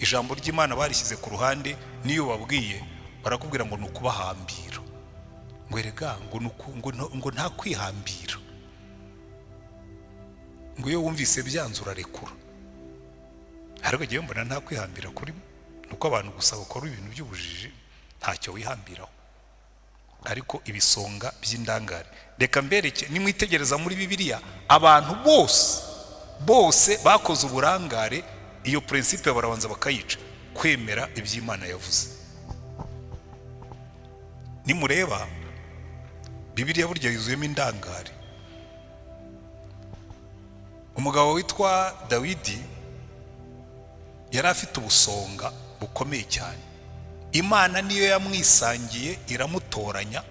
Ijambo ry'Imana barishyize ku ruhande. N'iyo babwiye barakubwira ngo ni ukubahambira, ngo erega ngo nta kwihambira, ngo iyo wumvise byanze urarekura. Ariko ngewe mbona nta kwihambira kurimo, ni uko abantu gusa bakora ibintu by'ubujiji, ntacyo wihambiraho. Ariko ibisonga by'indangare, reka mbereke. Nimwitegereza muri Bibiliya, abantu bose bose bakoze uburangare, iyo principe barabanza bakayica, kwemera iby'Imana yavuze. Nimureba Bibiliya, burya yuzuyemo indangare. Umugabo witwa Dawidi yari afite ubusonga bukomeye cyane. Imana niyo yamwisangiye, iramutoranya,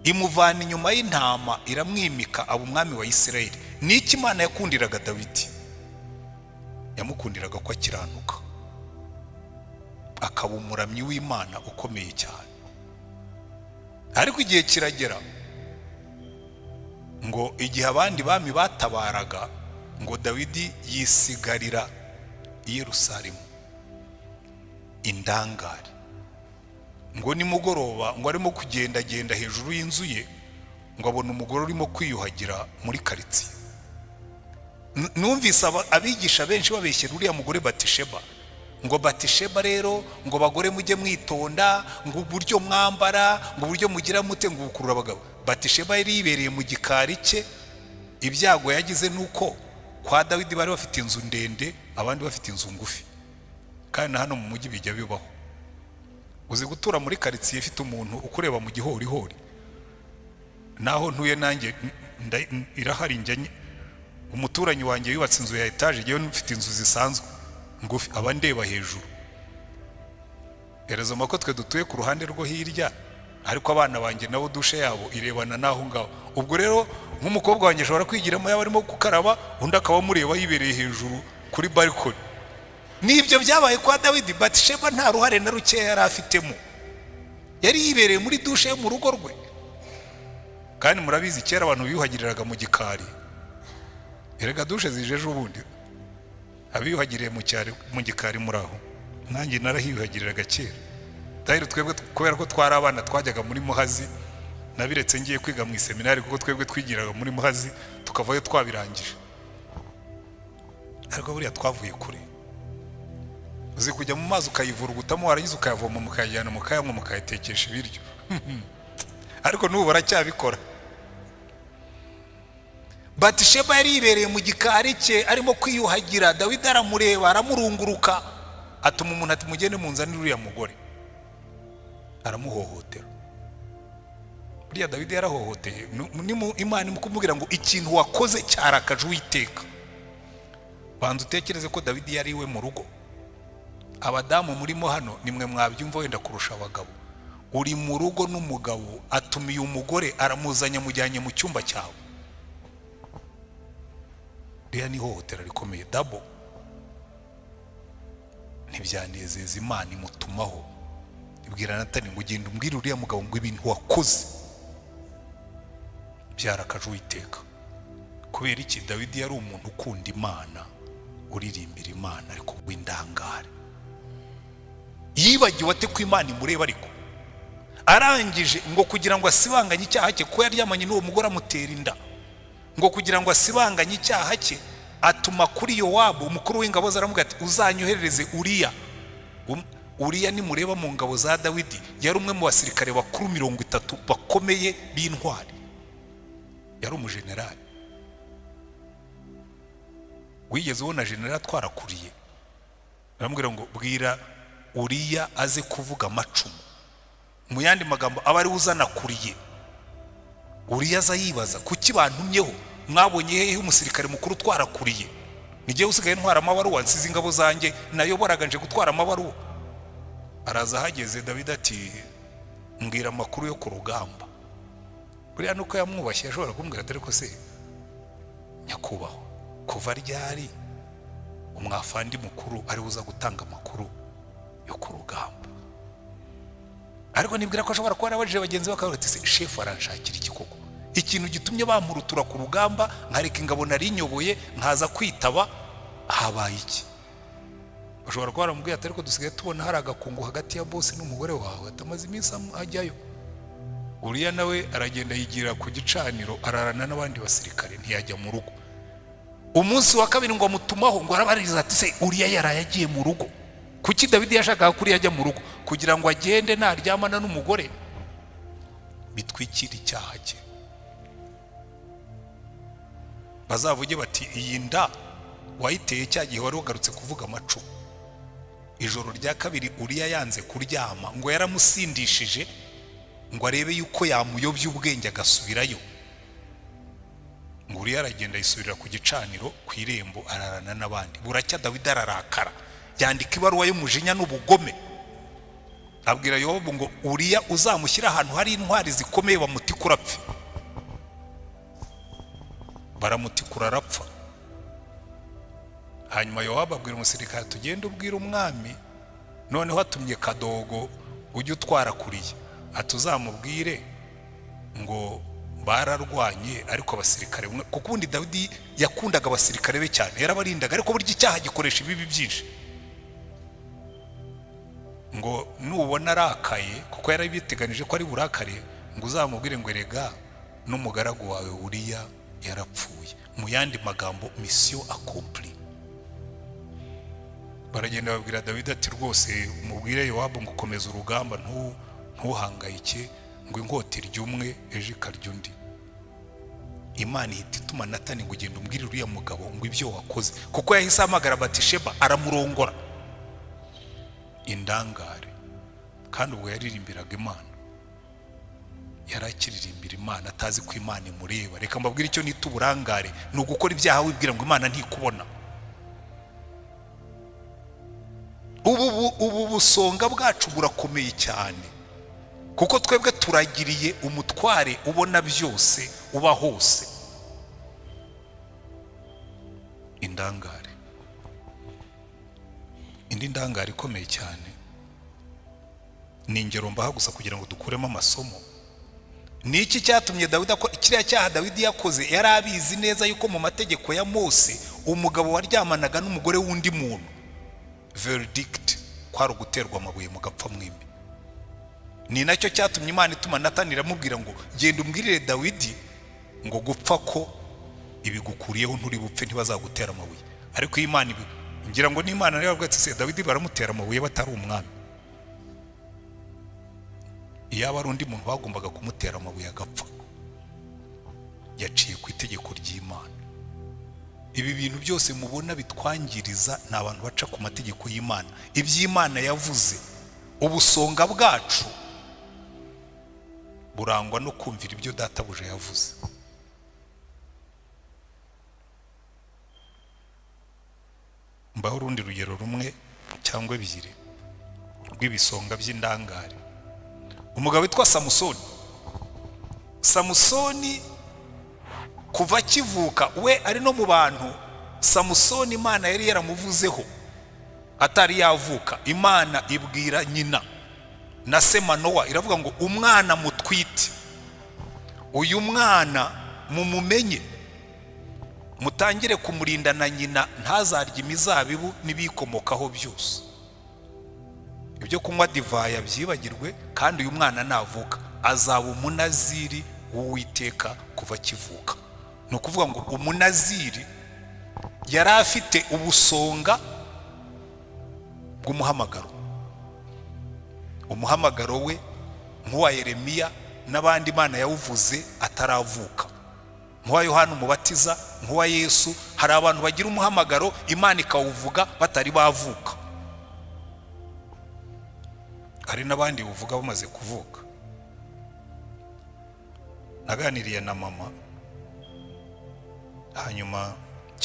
imuvana inyuma y'intama, iramwimika, aba umwami wa Isirayeli. Ni iki Imana yakundiraga Dawidi? Yamukundiraga ko akiranuka, akaba umuramyi w'Imana ukomeye cyane. Ariko igihe kiragera ngo igihe abandi bami batabaraga, ngo Dawidi yisigarira i Yerusalemu. Indangare. Ngo nimugoroba, ngo arimo kugendagenda hejuru y'inzu ye, ngo abona umugore urimo kwiyuhagira muri karitsiye. Numvise abigisha benshi babeshyera uriya mugore Batisheba, ngo Batisheba rero, ngo bagore mujye mwitonda, ngo uburyo mwambara, ngo uburyo mugira mute, ngo bukurura abagabo. Batisheba yari yibereye mu gikari cye. Ibyago yagize ni uko kwa Dawidi bari bafite inzu ndende, abandi bafite inzu ngufi. Kandi na hano mu mujyi bijya bibaho. Uzi gutura muri karitsiye ifite umuntu ukureba mu gihorihori? Naho ntuye nanjye irahari. Njya umuturanyi wanjye yubatse inzu ya etaje, ngewe mfite inzu zisanzwe ngufi, aba ndeba hejuru. Erezoma ko twe dutuye ku ruhande rwo hirya, ariko abana banjye nabo douche yabo irebana n'aho ngaho. Ubwo rero nk'umukobwa wanjye ashobora kwigiramo, yaba arimo gukaraba, undi akaba amureba yibereye hejuru kuri balcony. Nibyo byabaye kwa Dawidi. Batisheba nta ruhare na rukeya yari afitemo, yari yibereye muri douche yo mu rugo rwe. Kandi murabizi, kera abantu biyuhagiriraga mu gikari. Erega douche zije ejo bundi. Abiyuhagiriye mu cyari mu gikari muri aho, nanjye narahiyuhagiriraga kera. Dahiro twebwe, kubera ko twari abana, twajyaga muri Muhazi. Nabiretse ngiye kwiga mu iseminari, kuko twebwe twigiraga muri Muhazi tukavayo twabirangije. Ariko buriya twavuye kure. Uzi kujya mu mazi ukayivurugutamo, warangiza ukayavoma, mukayajyana, mukayanywa, mukayatekesha ibiryo? Ariko n'ubu baracyabikora. Batisheba yari yibereye mu gikari cye arimo kwiyuhagira. Dawidi aramureba, aramurunguruka, atuma umuntu ati: "Mugende munzanire uriya mugore." Aramuhohotera. Buriya Dawidi yarahohoteye. Imana imukubwira ngo ikintu wakoze cyarakaje Uwiteka. Banza utekereze ko Dawidi yari iwe mu rugo. Abadamu murimo hano nimwe mwabyumva wenda kurusha abagabo. Uri mu rugo n'umugabo, atumiye umugore, aramuzanye, amujyanye mu cyumba cyawe. Ririya ni ihohotera rikomeye dabo. Ntibyanezeza Imana. Imutumaho, ibwira Natani ngo: "Ugenda umbwire uriya mugabo ngo ibintu wakoze byarakaje Uwiteka." Kubera iki? Dawidi yari umuntu ukunda Imana, uririmbira Imana, ariko w'indangare. Yibagiwe ate ko Imana imureba? Ariko arangije, ngo kugira ngo asibanganye icyaha cye, kuko yaryamanye n'uwo mugore amutera inda, ngo kugira ngo asibanganye icyaha cye, atuma kuri Yowabu umukuru w'ingabo ze, aramubwira ati: "Uzanyoherereze Uriya." Uriya nimureba mu ngabo za Dawidi, yari umwe mu basirikare bakuru 30 bakomeye b'intwari, yari umujenerali. Wigeze ubona generali atwara kuriye? Aramubwira ngo: "Bwira Uriya aze kuvuga amacumu." Mu yandi magambo, aba ariwe uzana kuriye. Uriya aza yibaza: "Kuki bantumyeho? Mwabonye hehe umusirikare mukuru utwara kuriye?" Nijye usigaye ntwara amabaruwa, nsize ingabo zanjye nayoboraga, nje gutwara amabaruwa. Araza, ahageze Dawidi ati: "Mbwira amakuru yo ku rugamba." Buriya nuko yamwubashye, yashobora kumubwira ati: "Ariko se nyakubahwa, kuva ryari umwafandi mukuru ari uza gutanga amakuru yo ku rugamba?" Ariko nibwira ko ashobora kuba yarabajije bagenzi be, bakavuga ati: "Se shefu aranshakira iki koko? Ikintu gitumye bamurutura ku rugamba, nkareka ingabo nari nyoboye nkaza kwitaba, habaye iki?" Bashobora kuba baramubwiye ati: "Ariko dusigaye tubona hari agakungu hagati ya bosi n'umugore wawe, atamaze iminsi ajyayo." Uriya nawe aragenda yigira ku gicaniro, ararana n'abandi basirikare, ntiyajya mu rugo. Umunsi wa kabiri ngo amutumaho, ngo arabariza ati: "Se Uriya yaraye agiye mu rugo?" Kuki Dawidi yashakaga ko Uriya ajya mu rugo? Kugira ngo agende naryamana n'umugore bitwikire icyaha cye, bazavuge bati: "Iyi nda wayiteye cya gihe wari wagarutse kuvuga amacumu." Ijoro rya kabiri Uriya yanze kuryama, ngo yaramusindishije ngo arebe yuko yamuyobya ubwenge agasubirayo. Ngo Uriya aragenda yisubirira ku gicaniro ku irembo, ararana n'abandi. Buracya Dawidi ararakara, yandika ibaruwa y'umujinya n'ubugome, abwira Yowabu ngo: "Uriya uzamushyire ahantu hari intwari zikomeye, bamutikura apfe." Baramutikura arapfa. Hanyuma Yowabu abwira umusirikare: "Tugende ubwira umwami." Noneho atumye kadogo ujya utwara kuriya, ati: "Uzamubwire ngo bararwanye, ariko abasirikare," kuko ubundi Dawidi yakundaga abasirikare be cyane, yarabarindaga, ariko burya icyaha gikoresha ibibi byinshi, ngo nubona arakaye, kuko yari biteganije ko ari burakare, ngo uzamubwire ngo: "Erega n'umugaragu wawe Uriya yarapfuye." Mu yandi magambo, mission accomplie. Baragenda babwira Dawidi ati: "Rwose umubwire Yowabu ngo ukomeze urugamba, ntuhangayike, ngo inkota irya umwe, ejo ikarya undi." Imana ihita ituma Natani ngo: "Ugenda umbwire uriya mugabo ngo ibyo wakoze," kuko yahise ahamagara Batisheba aramurongora. Indangare. Kandi ubwo yaririmbiraga Imana, yari akiririmbira Imana atazi ko Imana imureba. Reka mbabwire icyo nita uburangare: ni ugukora ibyaha wibwira ngo Imana ntikubona. Ubu busonga bwacu burakomeye cyane, kuko twebwe turagiriye umutware ubona byose, uba hose. Indangare. Indi ndangare ikomeye cyane, ni ingero mbaha gusa kugira ngo dukuremo amasomo. Ni iki cyatumye Dawidi akora kiriya cyaha Dawidi yakoze? Yari abizi neza yuko mu mategeko ya Mose, umugabo waryamanaga n'umugore w'undi muntu, verdict kwari uguterwa amabuye mugapfa mwembi. Ni nacyo cyatumye Imana ituma Natani, iramubwira ngo: "Genda umbwirire Dawidi ngo gupfa ko ibigukuriyeho, nturi bupfe, ntibazagutera amabuye." Ariko iyo Imana ibi, ngira ngo n'Imana nayo yavuga ati: "Se Dawidi baramutera amabuye batari umwami?" Iyaba ari undi muntu bagombaga kumutera amabuye agapfa. Yaciye ku itegeko ry'Imana. Ibi bintu byose mubona bitwangiriza ni abantu baca ku mategeko y'Imana, iby'Imana yavuze. Ubusonga bwacu burangwa no kumvira ibyo databuja yavuze. Mbaho urundi rugero rumwe cyangwa ebyiri rw'ibisonga by'indangare. Umugabo witwa Samusoni. Samusoni kuva akivuka, we ari no mu bantu Samusoni Imana yari yaramuvuzeho atari yavuka. Imana ibwira nyina na se Manowa, iravuga ngo: "Umwana mutwite, uyu mwana mumumenye, mutangire kumurinda na nyina, ntazarye imizabibu n'ibiyikomokaho byose, ibyo kunywa divayi byibagirwe, kandi uyu mwana navuka azaba umunaziri w'Uwiteka kuva akivuka." Ni ukuvuga ngo umunaziri yari afite ubusonga bw'umuhamagaro, umuhamagaro we nk'uwa Yeremiya n'abandi Imana yawuvuze ataravuka, nk'uwa Yohana Umubatiza, nk'uwa Yesu. Hari abantu bagira umuhamagaro Imana ikawuvuga batari bavuka, hari n'abandi buvuga bamaze kuvuka. Naganiriye na mama, hanyuma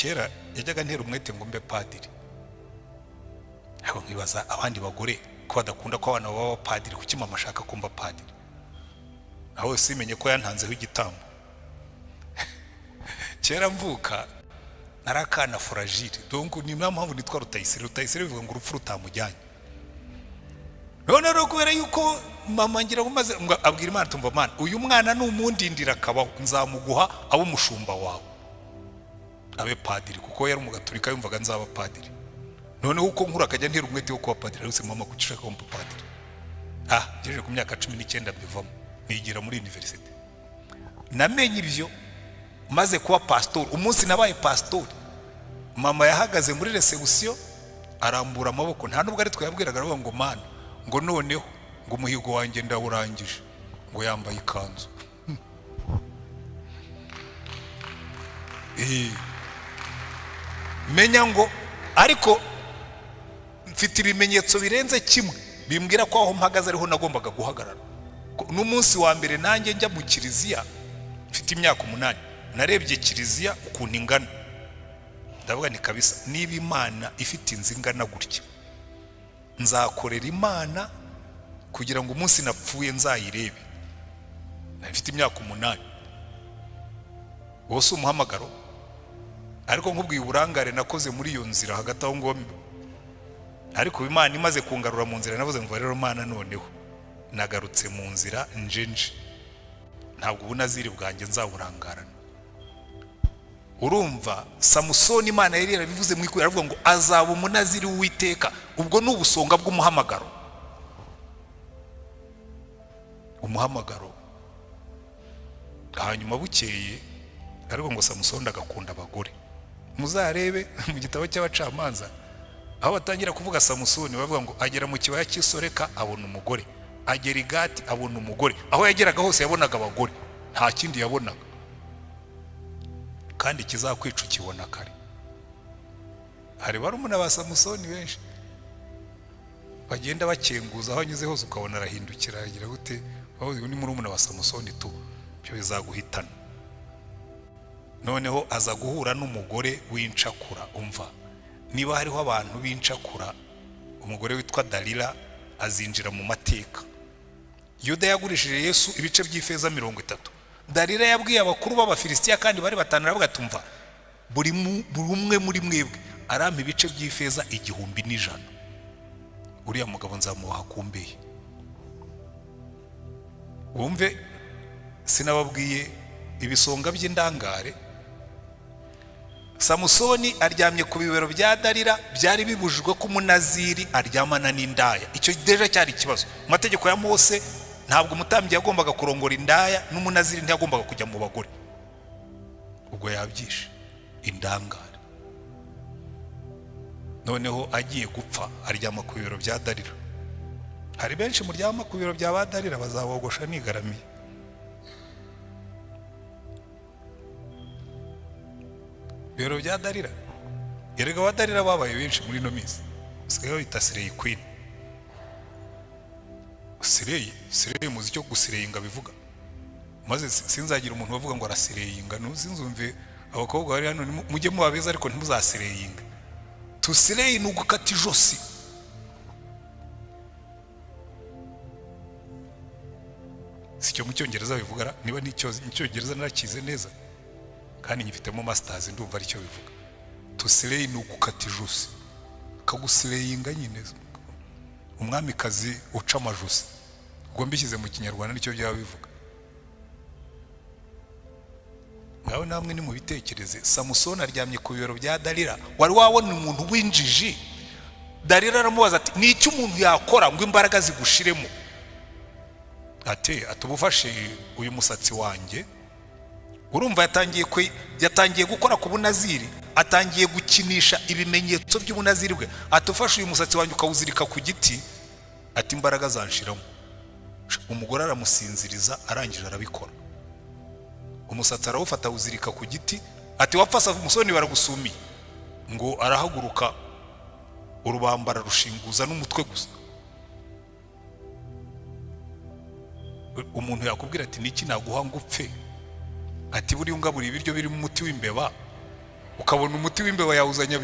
Kera yajyaga ntera umwete ngo mbe padiri, ariko nkibaza abandi bagore ko badakunda ko abana baba abapadiri, kuki mama ashaka ko mba padiri? Nawe simenye ko yantanzeho igitambo. Kera mvuka nari akana fragile, donc ni niyo mpamvu nitwa Rutayisire. Rutayisire bivuga ngo urupfu rutamujyanye. None rero kubera yuko mama ngira ngo maze ngo abwira Imana, tumva Mana, uyu mwana numundindira akabaho nzamuguha abe umushumba wawe, abe padiri, kuko yari umugaturika, yumvaga nzaba padiri. Noneho uko nkura akajya ntera umwete wo kuba padiri. Ariko mama, kuki ushaka kumba padiri? Ngejeje ku myaka 19 mbivamo, nigira muri université. Namenye ibyo maze kuba pasitori. Umunsi nabaye pasitori, mama yahagaze muri réception arambura amaboko, nta nubwo ari twe yabwiraga, aravuga ngo: "Mana," ngo, "noneho," ngo, "umuhigo wanjye ndawurangije," ngo yambaye ikanzu. Menya ngo ariko mfite ibimenyetso birenze kimwe bimbwira ko aho mpagaze ariho nagombaga guhagarara. N'umunsi wa mbere nanjye njya mu kiliziya mfite imyaka 8, narebye kiliziya ukuntu ingana, ndavuga ni kabisa, niba Imana ifite inzu ingana gutya, nzakorera Imana kugira ngo umunsi napfuye nzayirebe. Nari mfite imyaka 8. Uwo si umuhamagaro? Ariko nkubwiye uburangare nakoze muri iyo nzira hagati aho ngo, ariko Imana imaze kungarura mu nzira, navuze ngo: "Rero Mana, noneho nagarutse mu nzira, nje nje ntabwo ubunaziri bwanjye nzaburangarana." Urumva, Samusoni Imana yari yarabivuze mu ikuru, aravuga ngo azaba umunaziri w'Uwiteka. Ubwo ni ubusonga bw'umuhamagaro, umuhamagaro. Hanyuma bukeye ariko ngo Samusoni agakunda abagore. Muzarebe mu gitabo cy'Abacamanza aho batangira kuvuga Samusoni, bavuga ngo agera mu kibaya cy'Isoreka abona umugore, agera i Gati abona umugore. Aho yageraga hose yabonaga abagore, nta kindi yabonaga. Kandi ikizakwica ukibona kare. Hari barumuna ba Samusoni benshi bagenda bakenguza, aho anyuze hose ukabona arahindukira, agira gute, uyu ni murumuna wa Samusoni tu, ibyo bizaguhitana. Noneho aza guhura n'umugore w'incakura. Umva, niba hariho abantu b'incakura, umugore witwa Dalila azinjira mu mateka. Yuda yagurishije Yesu ibice by'ifeza 30. Dalila yabwiye abakuru b'Abafilisitiya, kandi bari batanu, aravuga ati: "Umva, buri umwe muri mwebwe arampa ibice by'ifeza 1100, uriya mugabo nzamubaha kumbeye." Wumve, sinababwiye ibisonga by'indangare? Samusoni aryamye ku bibero bya Dalila. Byari bibujijwe ko umunaziri aryamana n'indaya. Icyo déjà cyari ikibazo mu mategeko ya Mose. Ntabwo umutambyi yagombaga kurongora indaya, n'umunaziri ntiyagombaga kujya mu bagore. Ubwo yabyishe indangare. Noneho agiye gupfa aryama ku bibero bya Dalila. Hari benshi muryama ku bibero bya ba Dalila, bazabogosha nigaramiye. Ibibero bya Dalila, erega ba Dalila babaye benshi muri ino minsi, basigaye babita slay queen. Slay, slay, muzi icyo gusireyinga bivuga? Maze sinzagira umuntu bavuga ngo arasireyinga, ntuzinzumve. Abakobwa bari hano, mujye muba beza ariko ntimuzasireyinga. To slay ni ugukata ijosi. Si cyo mu Cyongereza bivuga? Niba n'Icyongereza narakize neza kandi nyifitemo masters, ndumva aricyo bivuga. To slay ni ugukata ijosi, akagusireyinga nyine, umwamikazi uca amajosi. Ubwo mbishyize mu Kinyarwanda nicyo byaba bivuga. Ngaho namwe nimubitekereze, Samusoni aryamye ku bibero bya Dalila. Wari wabona umuntu w'injiji? Dalila aramubaza ati: "Ni iki umuntu yakora ngo imbaraga zigushiremo?" Ati: "Ubufashe uyu musatsi wanjye." Urumva yatangiye gukora ku bunaziri, atangiye gukinisha ibimenyetso by'ubunaziri bwe. Ati: "Ufashe uyu musatsi wanjye ukawuzirika ku giti," ati, "imbaraga zanshiramo." Umugore aramusinziriza, arangije arabikora. Umusatsi arawufata awuzirika ku giti. Ati: "Wapfa Samusoni, baragusumiye." Ngo arahaguruka, urubamba ararushinguza n'umutwe gusa. Umuntu yakubwira ati: "Niki naguha ngo upfe?" Ati: "Buriya ungaburiye ibiryo birimo umuti w'imbeba." Ukabona umuti w'imbeba yawuzanye,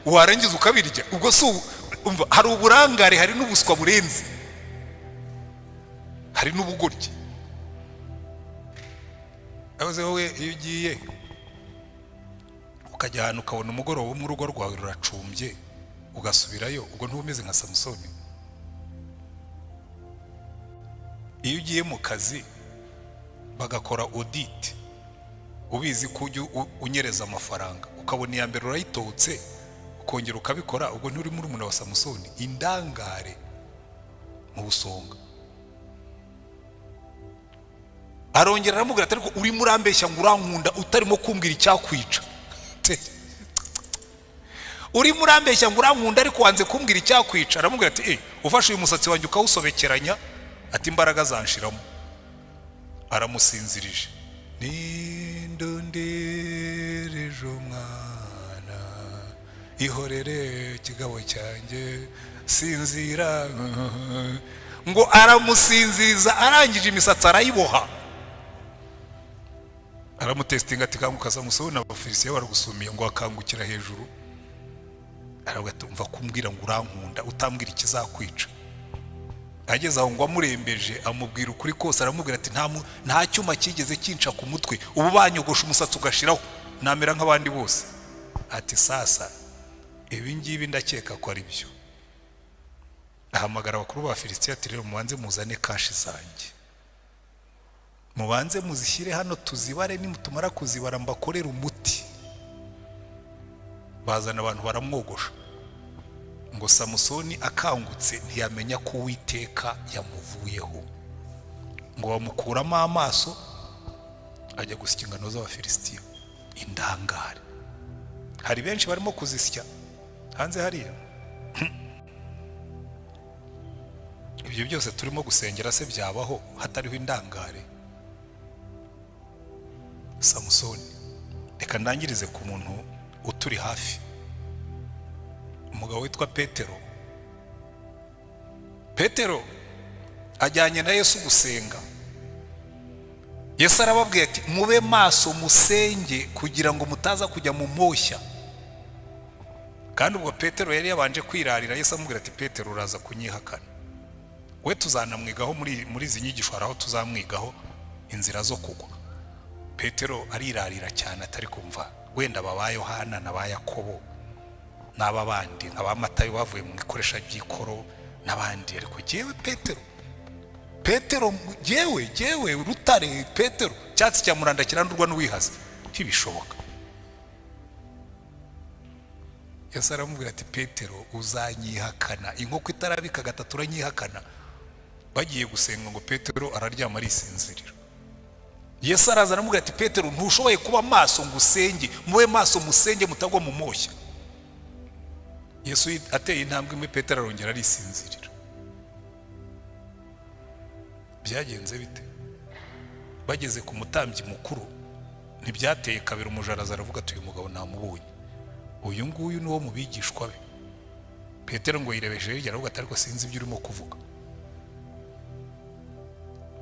warangiza ukabirya. Ubwo si umva, hari uburangare, hari n'ubuswa burenze, hari n'ubugoryi. Abaze wowe, iyo ugiye ukajya ahantu ukabona umugoroba umwe urugo rwawe ruracumbye, ugasubirayo, ubwo ntuba umeze nka Samusoni? Iyo ugiye mu kazi bagakora audit, ubizi ko ujya unyereza amafaranga, ukabona iya mbere urayitotse, ukongera ukabikora, ubwo nturi murumuna wa Samusoni? Indangare mu busonga. Arongera aramubwira ati: "Ariko urimo urambeshya ngo urankunda, utarimo kumbwira icyakwica. Urimo urambeshya ngo urankunda, ariko wanze kumbwira icyakwica." Aramubwira ati: "Ufashe uyu musatsi wanjye ukawusobekeranya," ati, "imbaraga zanshiramo." Aramusinzirije. Nindondereje umwana, ihorere kigabo cyanjye, sinzira. Ngo aramusinziriza, arangije imisatsi arayiboha, aramutesitinga ati: "Kanguka Samusoni, Abafilisitiya baragusumiye." Ngo akangukira hejuru, aravuga ati: "Umva, kumbwira ngo urankunda utambwira ikizakwica." Ageze aho ngo amurembeje, amubwira ukuri kose. Aramubwira ati: "Nta cyuma cyigeze kinca ku mutwe. Ubu banyogosha umusatsi ugashiraho, namera nk'abandi bose." Ati: "Sasa ibi ngibi ndakeka ko ari byo." Ahamagara abakuru ba Filisitiya ati: "Rero mubanze muzane cash zanjye, mubanze muzishyire hano tuzibare, nimutumara kuzibara mbakorere umuti." Bazana abantu baramwogosha. Ngo Samusoni akangutse ntiyamenya ko Uwiteka yamuvuyeho. Ngo bamukuramo amaso, ajya gusya ingano z'Abafilisitiya. Indangare, hari benshi barimo kuzisya hanze hariya. Ibyo byose turimo gusengera se byabaho hatariho indangare? Samusoni. Reka ndangirize ku muntu uturi hafi, umugabo witwa Petero. Petero ajyanye na Yesu gusenga. Yesu arababwira ati: "Mube maso musenge kugira ngo mutaza kujya mu moshya." Kandi ubwo Petero yari yabanje kwirarira. Yesu amubwira ati: "Petero, uraza kunyihakana." We tuzanamwigaho muri izi nyigisho, hari aho tuzamwigaho inzira zo kugwa. Petero arirarira cyane, atari kumva wenda aba ba Yohana na ba Yakobo n'aba bandi nka ba Matayo bavuye mu ikoresha ry'ikoro n'abandi, ariko jyewe Petero, Petero, jyewe, jyewe rutare Petero, cyatsi cya muranda kirandurwa n'uwihaze, ntibishoboka. Yesu aramubwira ati: "Petero, uzanyihakana inkoko itarabika gatatu, uranyihakana." Bagiye gusenga, ngo Petero araryama, arisinzirira. Yesu araza aramubwira ati: "Petero, ntushoboye kuba maso ngo usenge? Mube maso musenge mutagwa mu moshya." Yesu ateye intambwe imwe, Petero arongera arisinzirira. Byagenze bite? Bageze ku mutambyi mukuru, ntibyateye kabiri, umujaraza aravuga ati: "Uyu mugabo namubonye, uyu nguyu ni wo mu bigishwa be." Petero ngo yirebeje hirya, aravuga ati: "Ariko sinzi ibyo urimo kuvuga."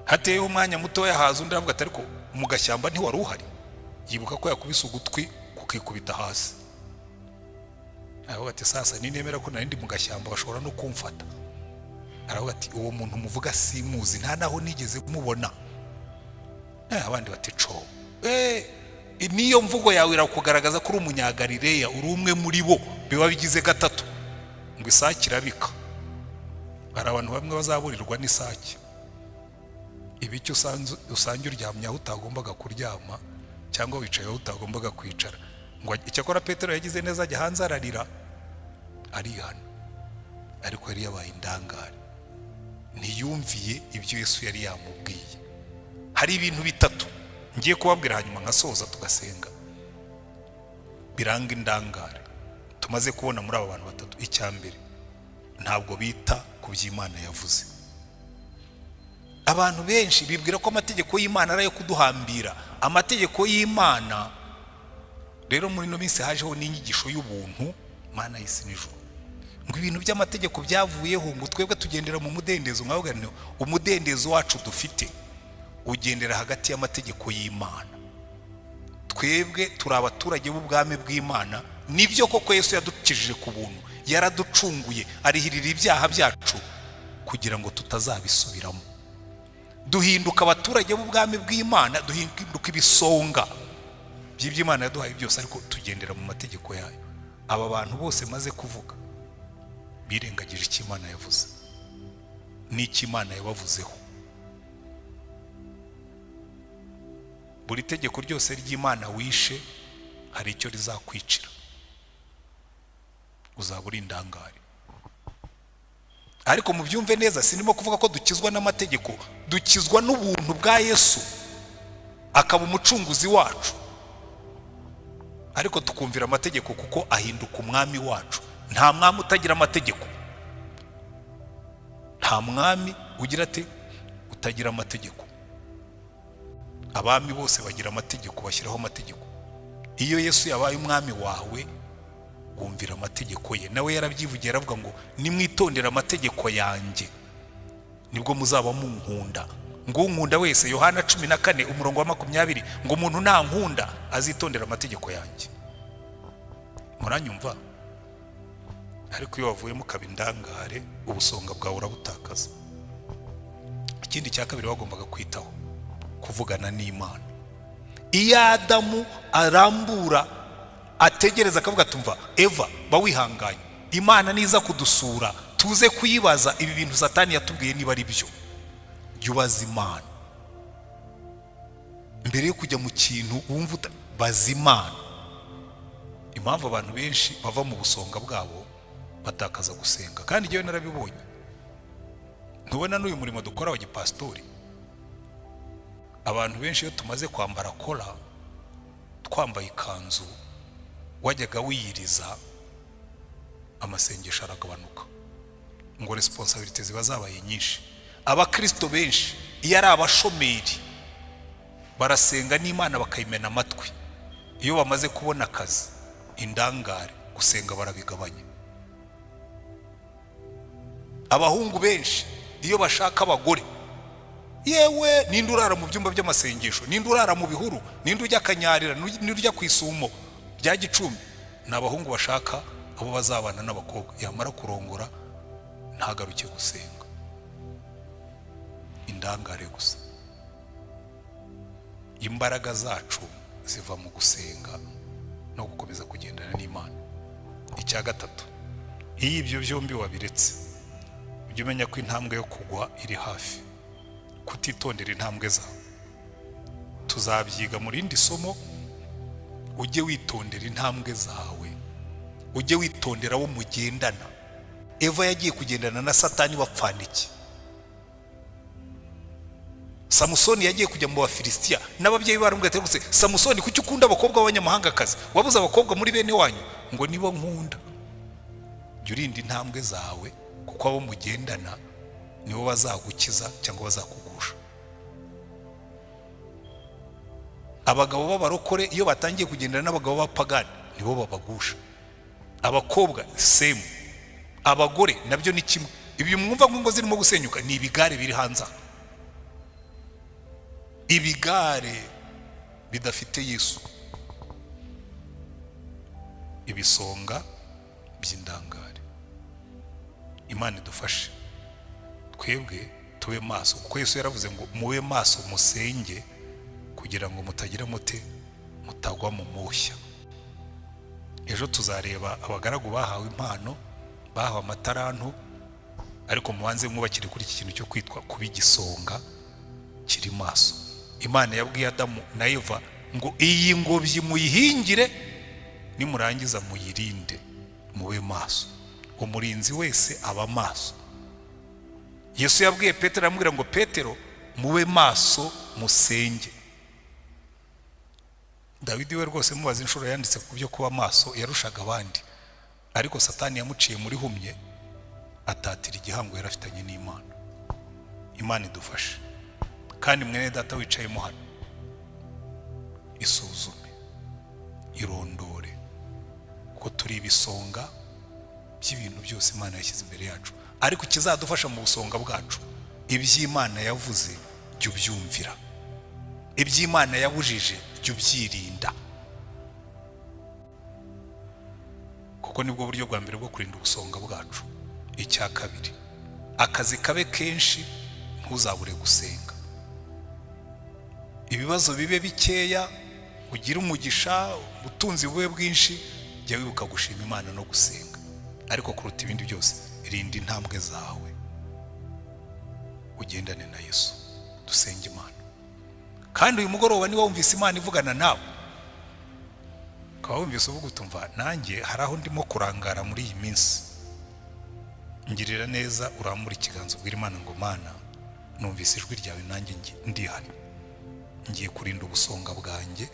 Hateyeho umwanya mutoya, haza undi, aravuga ati: "Ariko mu gashyamba ntiwari uhari?" Yibuka ko yakubise ugutwi kukikubita hasi, aravuga ati: "Sasa ninemera ko nari ndi mu gashyamba bashobora no kumfata." Aravuga ati: "Uwo muntu muvuga simuzi, nta naho nigeze mubona." Abandi bati: "Co niyo mvugo yawe irakugaragaza ko uri Umunyagalileya, uri umwe muri bo." Biba bigize gatatu, ngo isake irabika. Hari abantu bamwe bazaburirwa n'isake. Ibicyo usange uryamye aho utagombaga kuryama, cyangwa wicaye aho utagombaga kwicara. Ngo icyakora Petero yagize neza, ajya hanze ararira, arihana, ariko yari yabaye indangare, ntiyumviye ibyo Yesu yari yamubwiye. Hari ibintu bitatu ngiye kubabwira, hanyuma nkasoza tugasenga, biranga indangare tumaze kubona muri aba bantu batatu. Icya mbere, ntabwo bita ku by'Imana yavuze. Abantu benshi bibwira ko amategeko y'Imana ari ayo kuduhambira. Amategeko y'Imana rero, muri ino minsi hajeho n'inyigisho y'ubuntu, Mana y'isi n'ijuru, ngo ibintu by'amategeko byavuyeho, ngo twebwe tugendera mu mudendezo. Nkavuga nti umudendezo wacu dufite ugendera hagati y'amategeko y'Imana. Twebwe turi abaturage b'ubwami bw'Imana. Nibyo koko, Yesu yadukijije ku buntu, yaraducunguye, arihirira ibyaha byacu kugira ngo tutazabisubiramo. Duhinduka abaturage b'ubwami bw'Imana, duhinduka ibisonga by'ibyo Imana yaduhaye byose, ariko tugendera mu mategeko yayo. Aba bantu bose maze kuvuga birengagije icyo Imana yavuze n'icyo Imana yabavuzeho. Buri tegeko ryose ry'Imana wishe hari icyo rizakwicira, uzaba uri indangare. Ariko mubyumve neza, sinimo kuvuga ko dukizwa n'amategeko. Dukizwa n'ubuntu bwa Yesu, akaba umucunguzi wacu, ariko tukumvira amategeko kuko ahinduka umwami wacu. Nta mwami utagira amategeko, nta mwami ugira ate utagira amategeko. Abami bose bagira amategeko, bashyiraho amategeko. Iyo Yesu yabaye umwami wawe, wumvira amategeko ye. Nawe yarabyivugiye, aravuga ngo: "Nimwitondera amategeko yanjye nibwo muzaba munkunda." Ngo unkunda wese, Yohana 14 umurongo wa 20, ngo umuntu nankunda azitondera amategeko yanjye. Muranyumva? Ariko iyo wavuyemo ukaba indangare, ubusonga bwawe urabutakaza. Ikindi cya kabiri wagombaga kwitaho, kuvugana n'Imana. Iyo Adamu arambura ategereza, akavuga: "Tumva Eva, ba wihanganye, Imana niza kudusura tuze kuyibaza ibi bintu Satani yatubwiye niba ari byo." Jya ubaza Imana mbere yo kujya mu kintu wumva. Baza Imana. Impamvu abantu benshi bava mu busonga bwabo, batakaza gusenga, kandi njyewe narabibonye. Ntubona n'uyu murimo dukora wa gipasitori? Abantu benshi iyo tumaze kwambara kora, twambaye ikanzu, wajyaga wiyiriza, amasengesho aragabanuka, ngo responsabilités ziba zabaye nyinshi. Abakirisito benshi iyo ari abashomeri barasenga n'Imana bakayimena amatwi. Iyo bamaze kubona akazi, indangare, gusenga barabigabanya. Abahungu benshi iyo bashaka abagore, yewe, ninde urara mu byumba by'amasengesho? Ninde urara mu bihuru? Ninde ujya akanyarira? Ninde ujya ku isumo rya Gicumbi? Ni abahungu bashaka abo bazabana n'abakobwa. Yamara kurongora ntagaruke gusenga, indangare gusa. Imbaraga zacu ziva mu gusenga no gukomeza kugendana n'Imana. Icya gatatu, iyo ibyo byombi wabiretse, ujye umenya ko intambwe yo kugwa iri hafi. Kutitondera intambwe zawe tuzabyiga mu rindi somo. Ujye witondera intambwe zawe, ujye witondera abo mugendana. Eva yagiye kugendana na Satani, bapfana iki? Samusoni yagiye kujya mu Bafilisitiya, n'ababyeyi baramubwira ati: "Rwose Samusoni, kuki ukunda abakobwa b'abanyamahangakazi? Wabuze abakobwa muri bene wanyu?" Ngo nibo nkunda. Jya urinda intambwe zawe, kuko abo mugendana nibo bazagukiza cyangwa bazakugusha. Abagabo b'abarokore iyo batangiye kugendana n'abagabo b'abapagani, nibo babagusha. Abakobwa same, abagore nabyo ni kimwe. Ibi mwumva ngo ingo zirimo gusenyuka ni ibigare biri hanze aha, ibigare bidafite Yesu, ibisonga by'indangare. Imana idufashe, twebwe tube maso, kuko Yesu yaravuze ngo: "Mube maso, musenge kugira ngo mutagira mute mutagwa mu moshya." Ejo tuzareba abagaragu bahawe impano, bahawe amatarantu, ariko mubanze mwubakire kuri iki kintu cyo kwitwa kuba igisonga kiri maso. Imana yabwiye Adamu na Eva ngo: "Iyi ngobyi muyihingire, nimurangiza muyirinde, mube maso." Umurinzi wese aba maso. Yesu yabwiye Petero, aramubwira ngo: "Petero, mube maso, musenge." Dawidi we rwose mubaza inshuro yanditse ku byo kuba maso, yarushaga abandi, ariko Satani yamuciye muri humye, atatira igihango yari afitanye n'Imana. Imana idufashe. Kandi mwene data wicayemo hano, isuzume, irondore, ko turi ibisonga by'ibintu byose Imana yashyize imbere yacu. Ariko ikizadufasha mu busonga bwacu, iby'Imana yavuze jya ubyumvira, iby'Imana yabujije jya ubyirinda. Kuko nibwo buryo bwa mbere bwo kurinda ubusonga bwacu. Icya kabiri, akazi kabe kenshi, ntuzabure gusenga. Ibibazo bibe bikeya, ugire umugisha, ubutunzi bube bwinshi, jya wibuka gushima Imana no gusenga. Ariko kuruta ibindi byose, rinda intambwe zawe, ugendane na Yesu. Dusenge Imana. Kandi uyu mugoroba, niba wumvise Imana ivugana nawe, ukaba wumvise uvuga utumva nanjye hari aho ndimo kurangara muri iyi minsi, ngirira neza urambura ikiganza, ubwira Imana ngo: "Mana, numvise ijwi ryawe, nanjye ndihannye, ngiye kurinda ubusonga bwanjye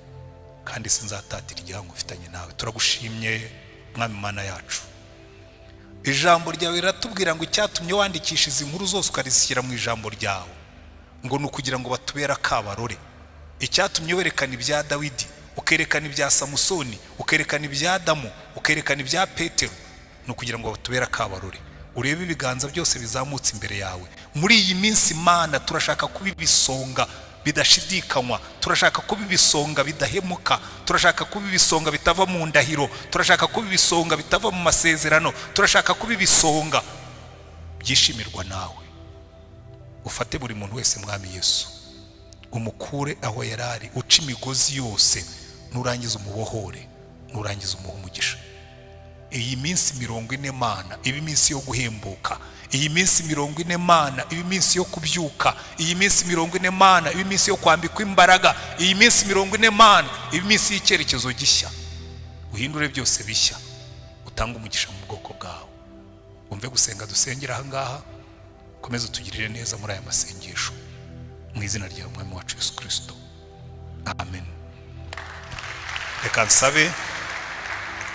kandi sinzatatira igihango mfitanye nawe." Turagushimye, Mwami Mana yacu. Ijambo ryawe riratubwira ngo icyatumye wandikisha izi nkuru zose, ukarizishyira mu ijambo ryawe, ngo ni ukugira ngo batubere akabarore. Icyatumye werekana ibya Dawidi, ukerekana ibya Samusoni, ukerekana ibya Adamu, ukerekana ibya Petero, ni ukugira ngo batubere akabarore. Urebe ibiganza byose bizamutse imbere yawe muri iyi minsi. Mana, turashaka kuba ibisonga bidashidikanywa, turashaka kuba ibisonga bidahemuka, turashaka kuba ibisonga bitava mu ndahiro, turashaka kuba ibisonga bitava mu masezerano, turashaka kuba ibisonga byishimirwa nawe. Ufate buri muntu wese, Mwami Yesu, umukure aho yari ari, uce imigozi yose, nurangiza umubohore, nurangiza umuhe umugisha. Iyi minsi 40, Mana, iba iminsi yo guhembuka. Iyi minsi 40, Mana, iba iminsi yo kubyuka. Iyi minsi 40, Mana, iba iminsi yo kwambikwa imbaraga. Iyi minsi 40, Mana, iba iminsi y'icyerekezo gishya. Uhindure byose bishya, utange umugisha mu bwoko bwawe. Wumve gusenga dusengera aha ngaha, ukomeze utugirire neza muri aya masengesho, mu izina rya Mwami wacu Yesu Kirisito, amen. Reka nsabe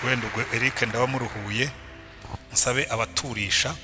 wenda ubwo Eric ndaba muruhuye, nsabe abaturisha.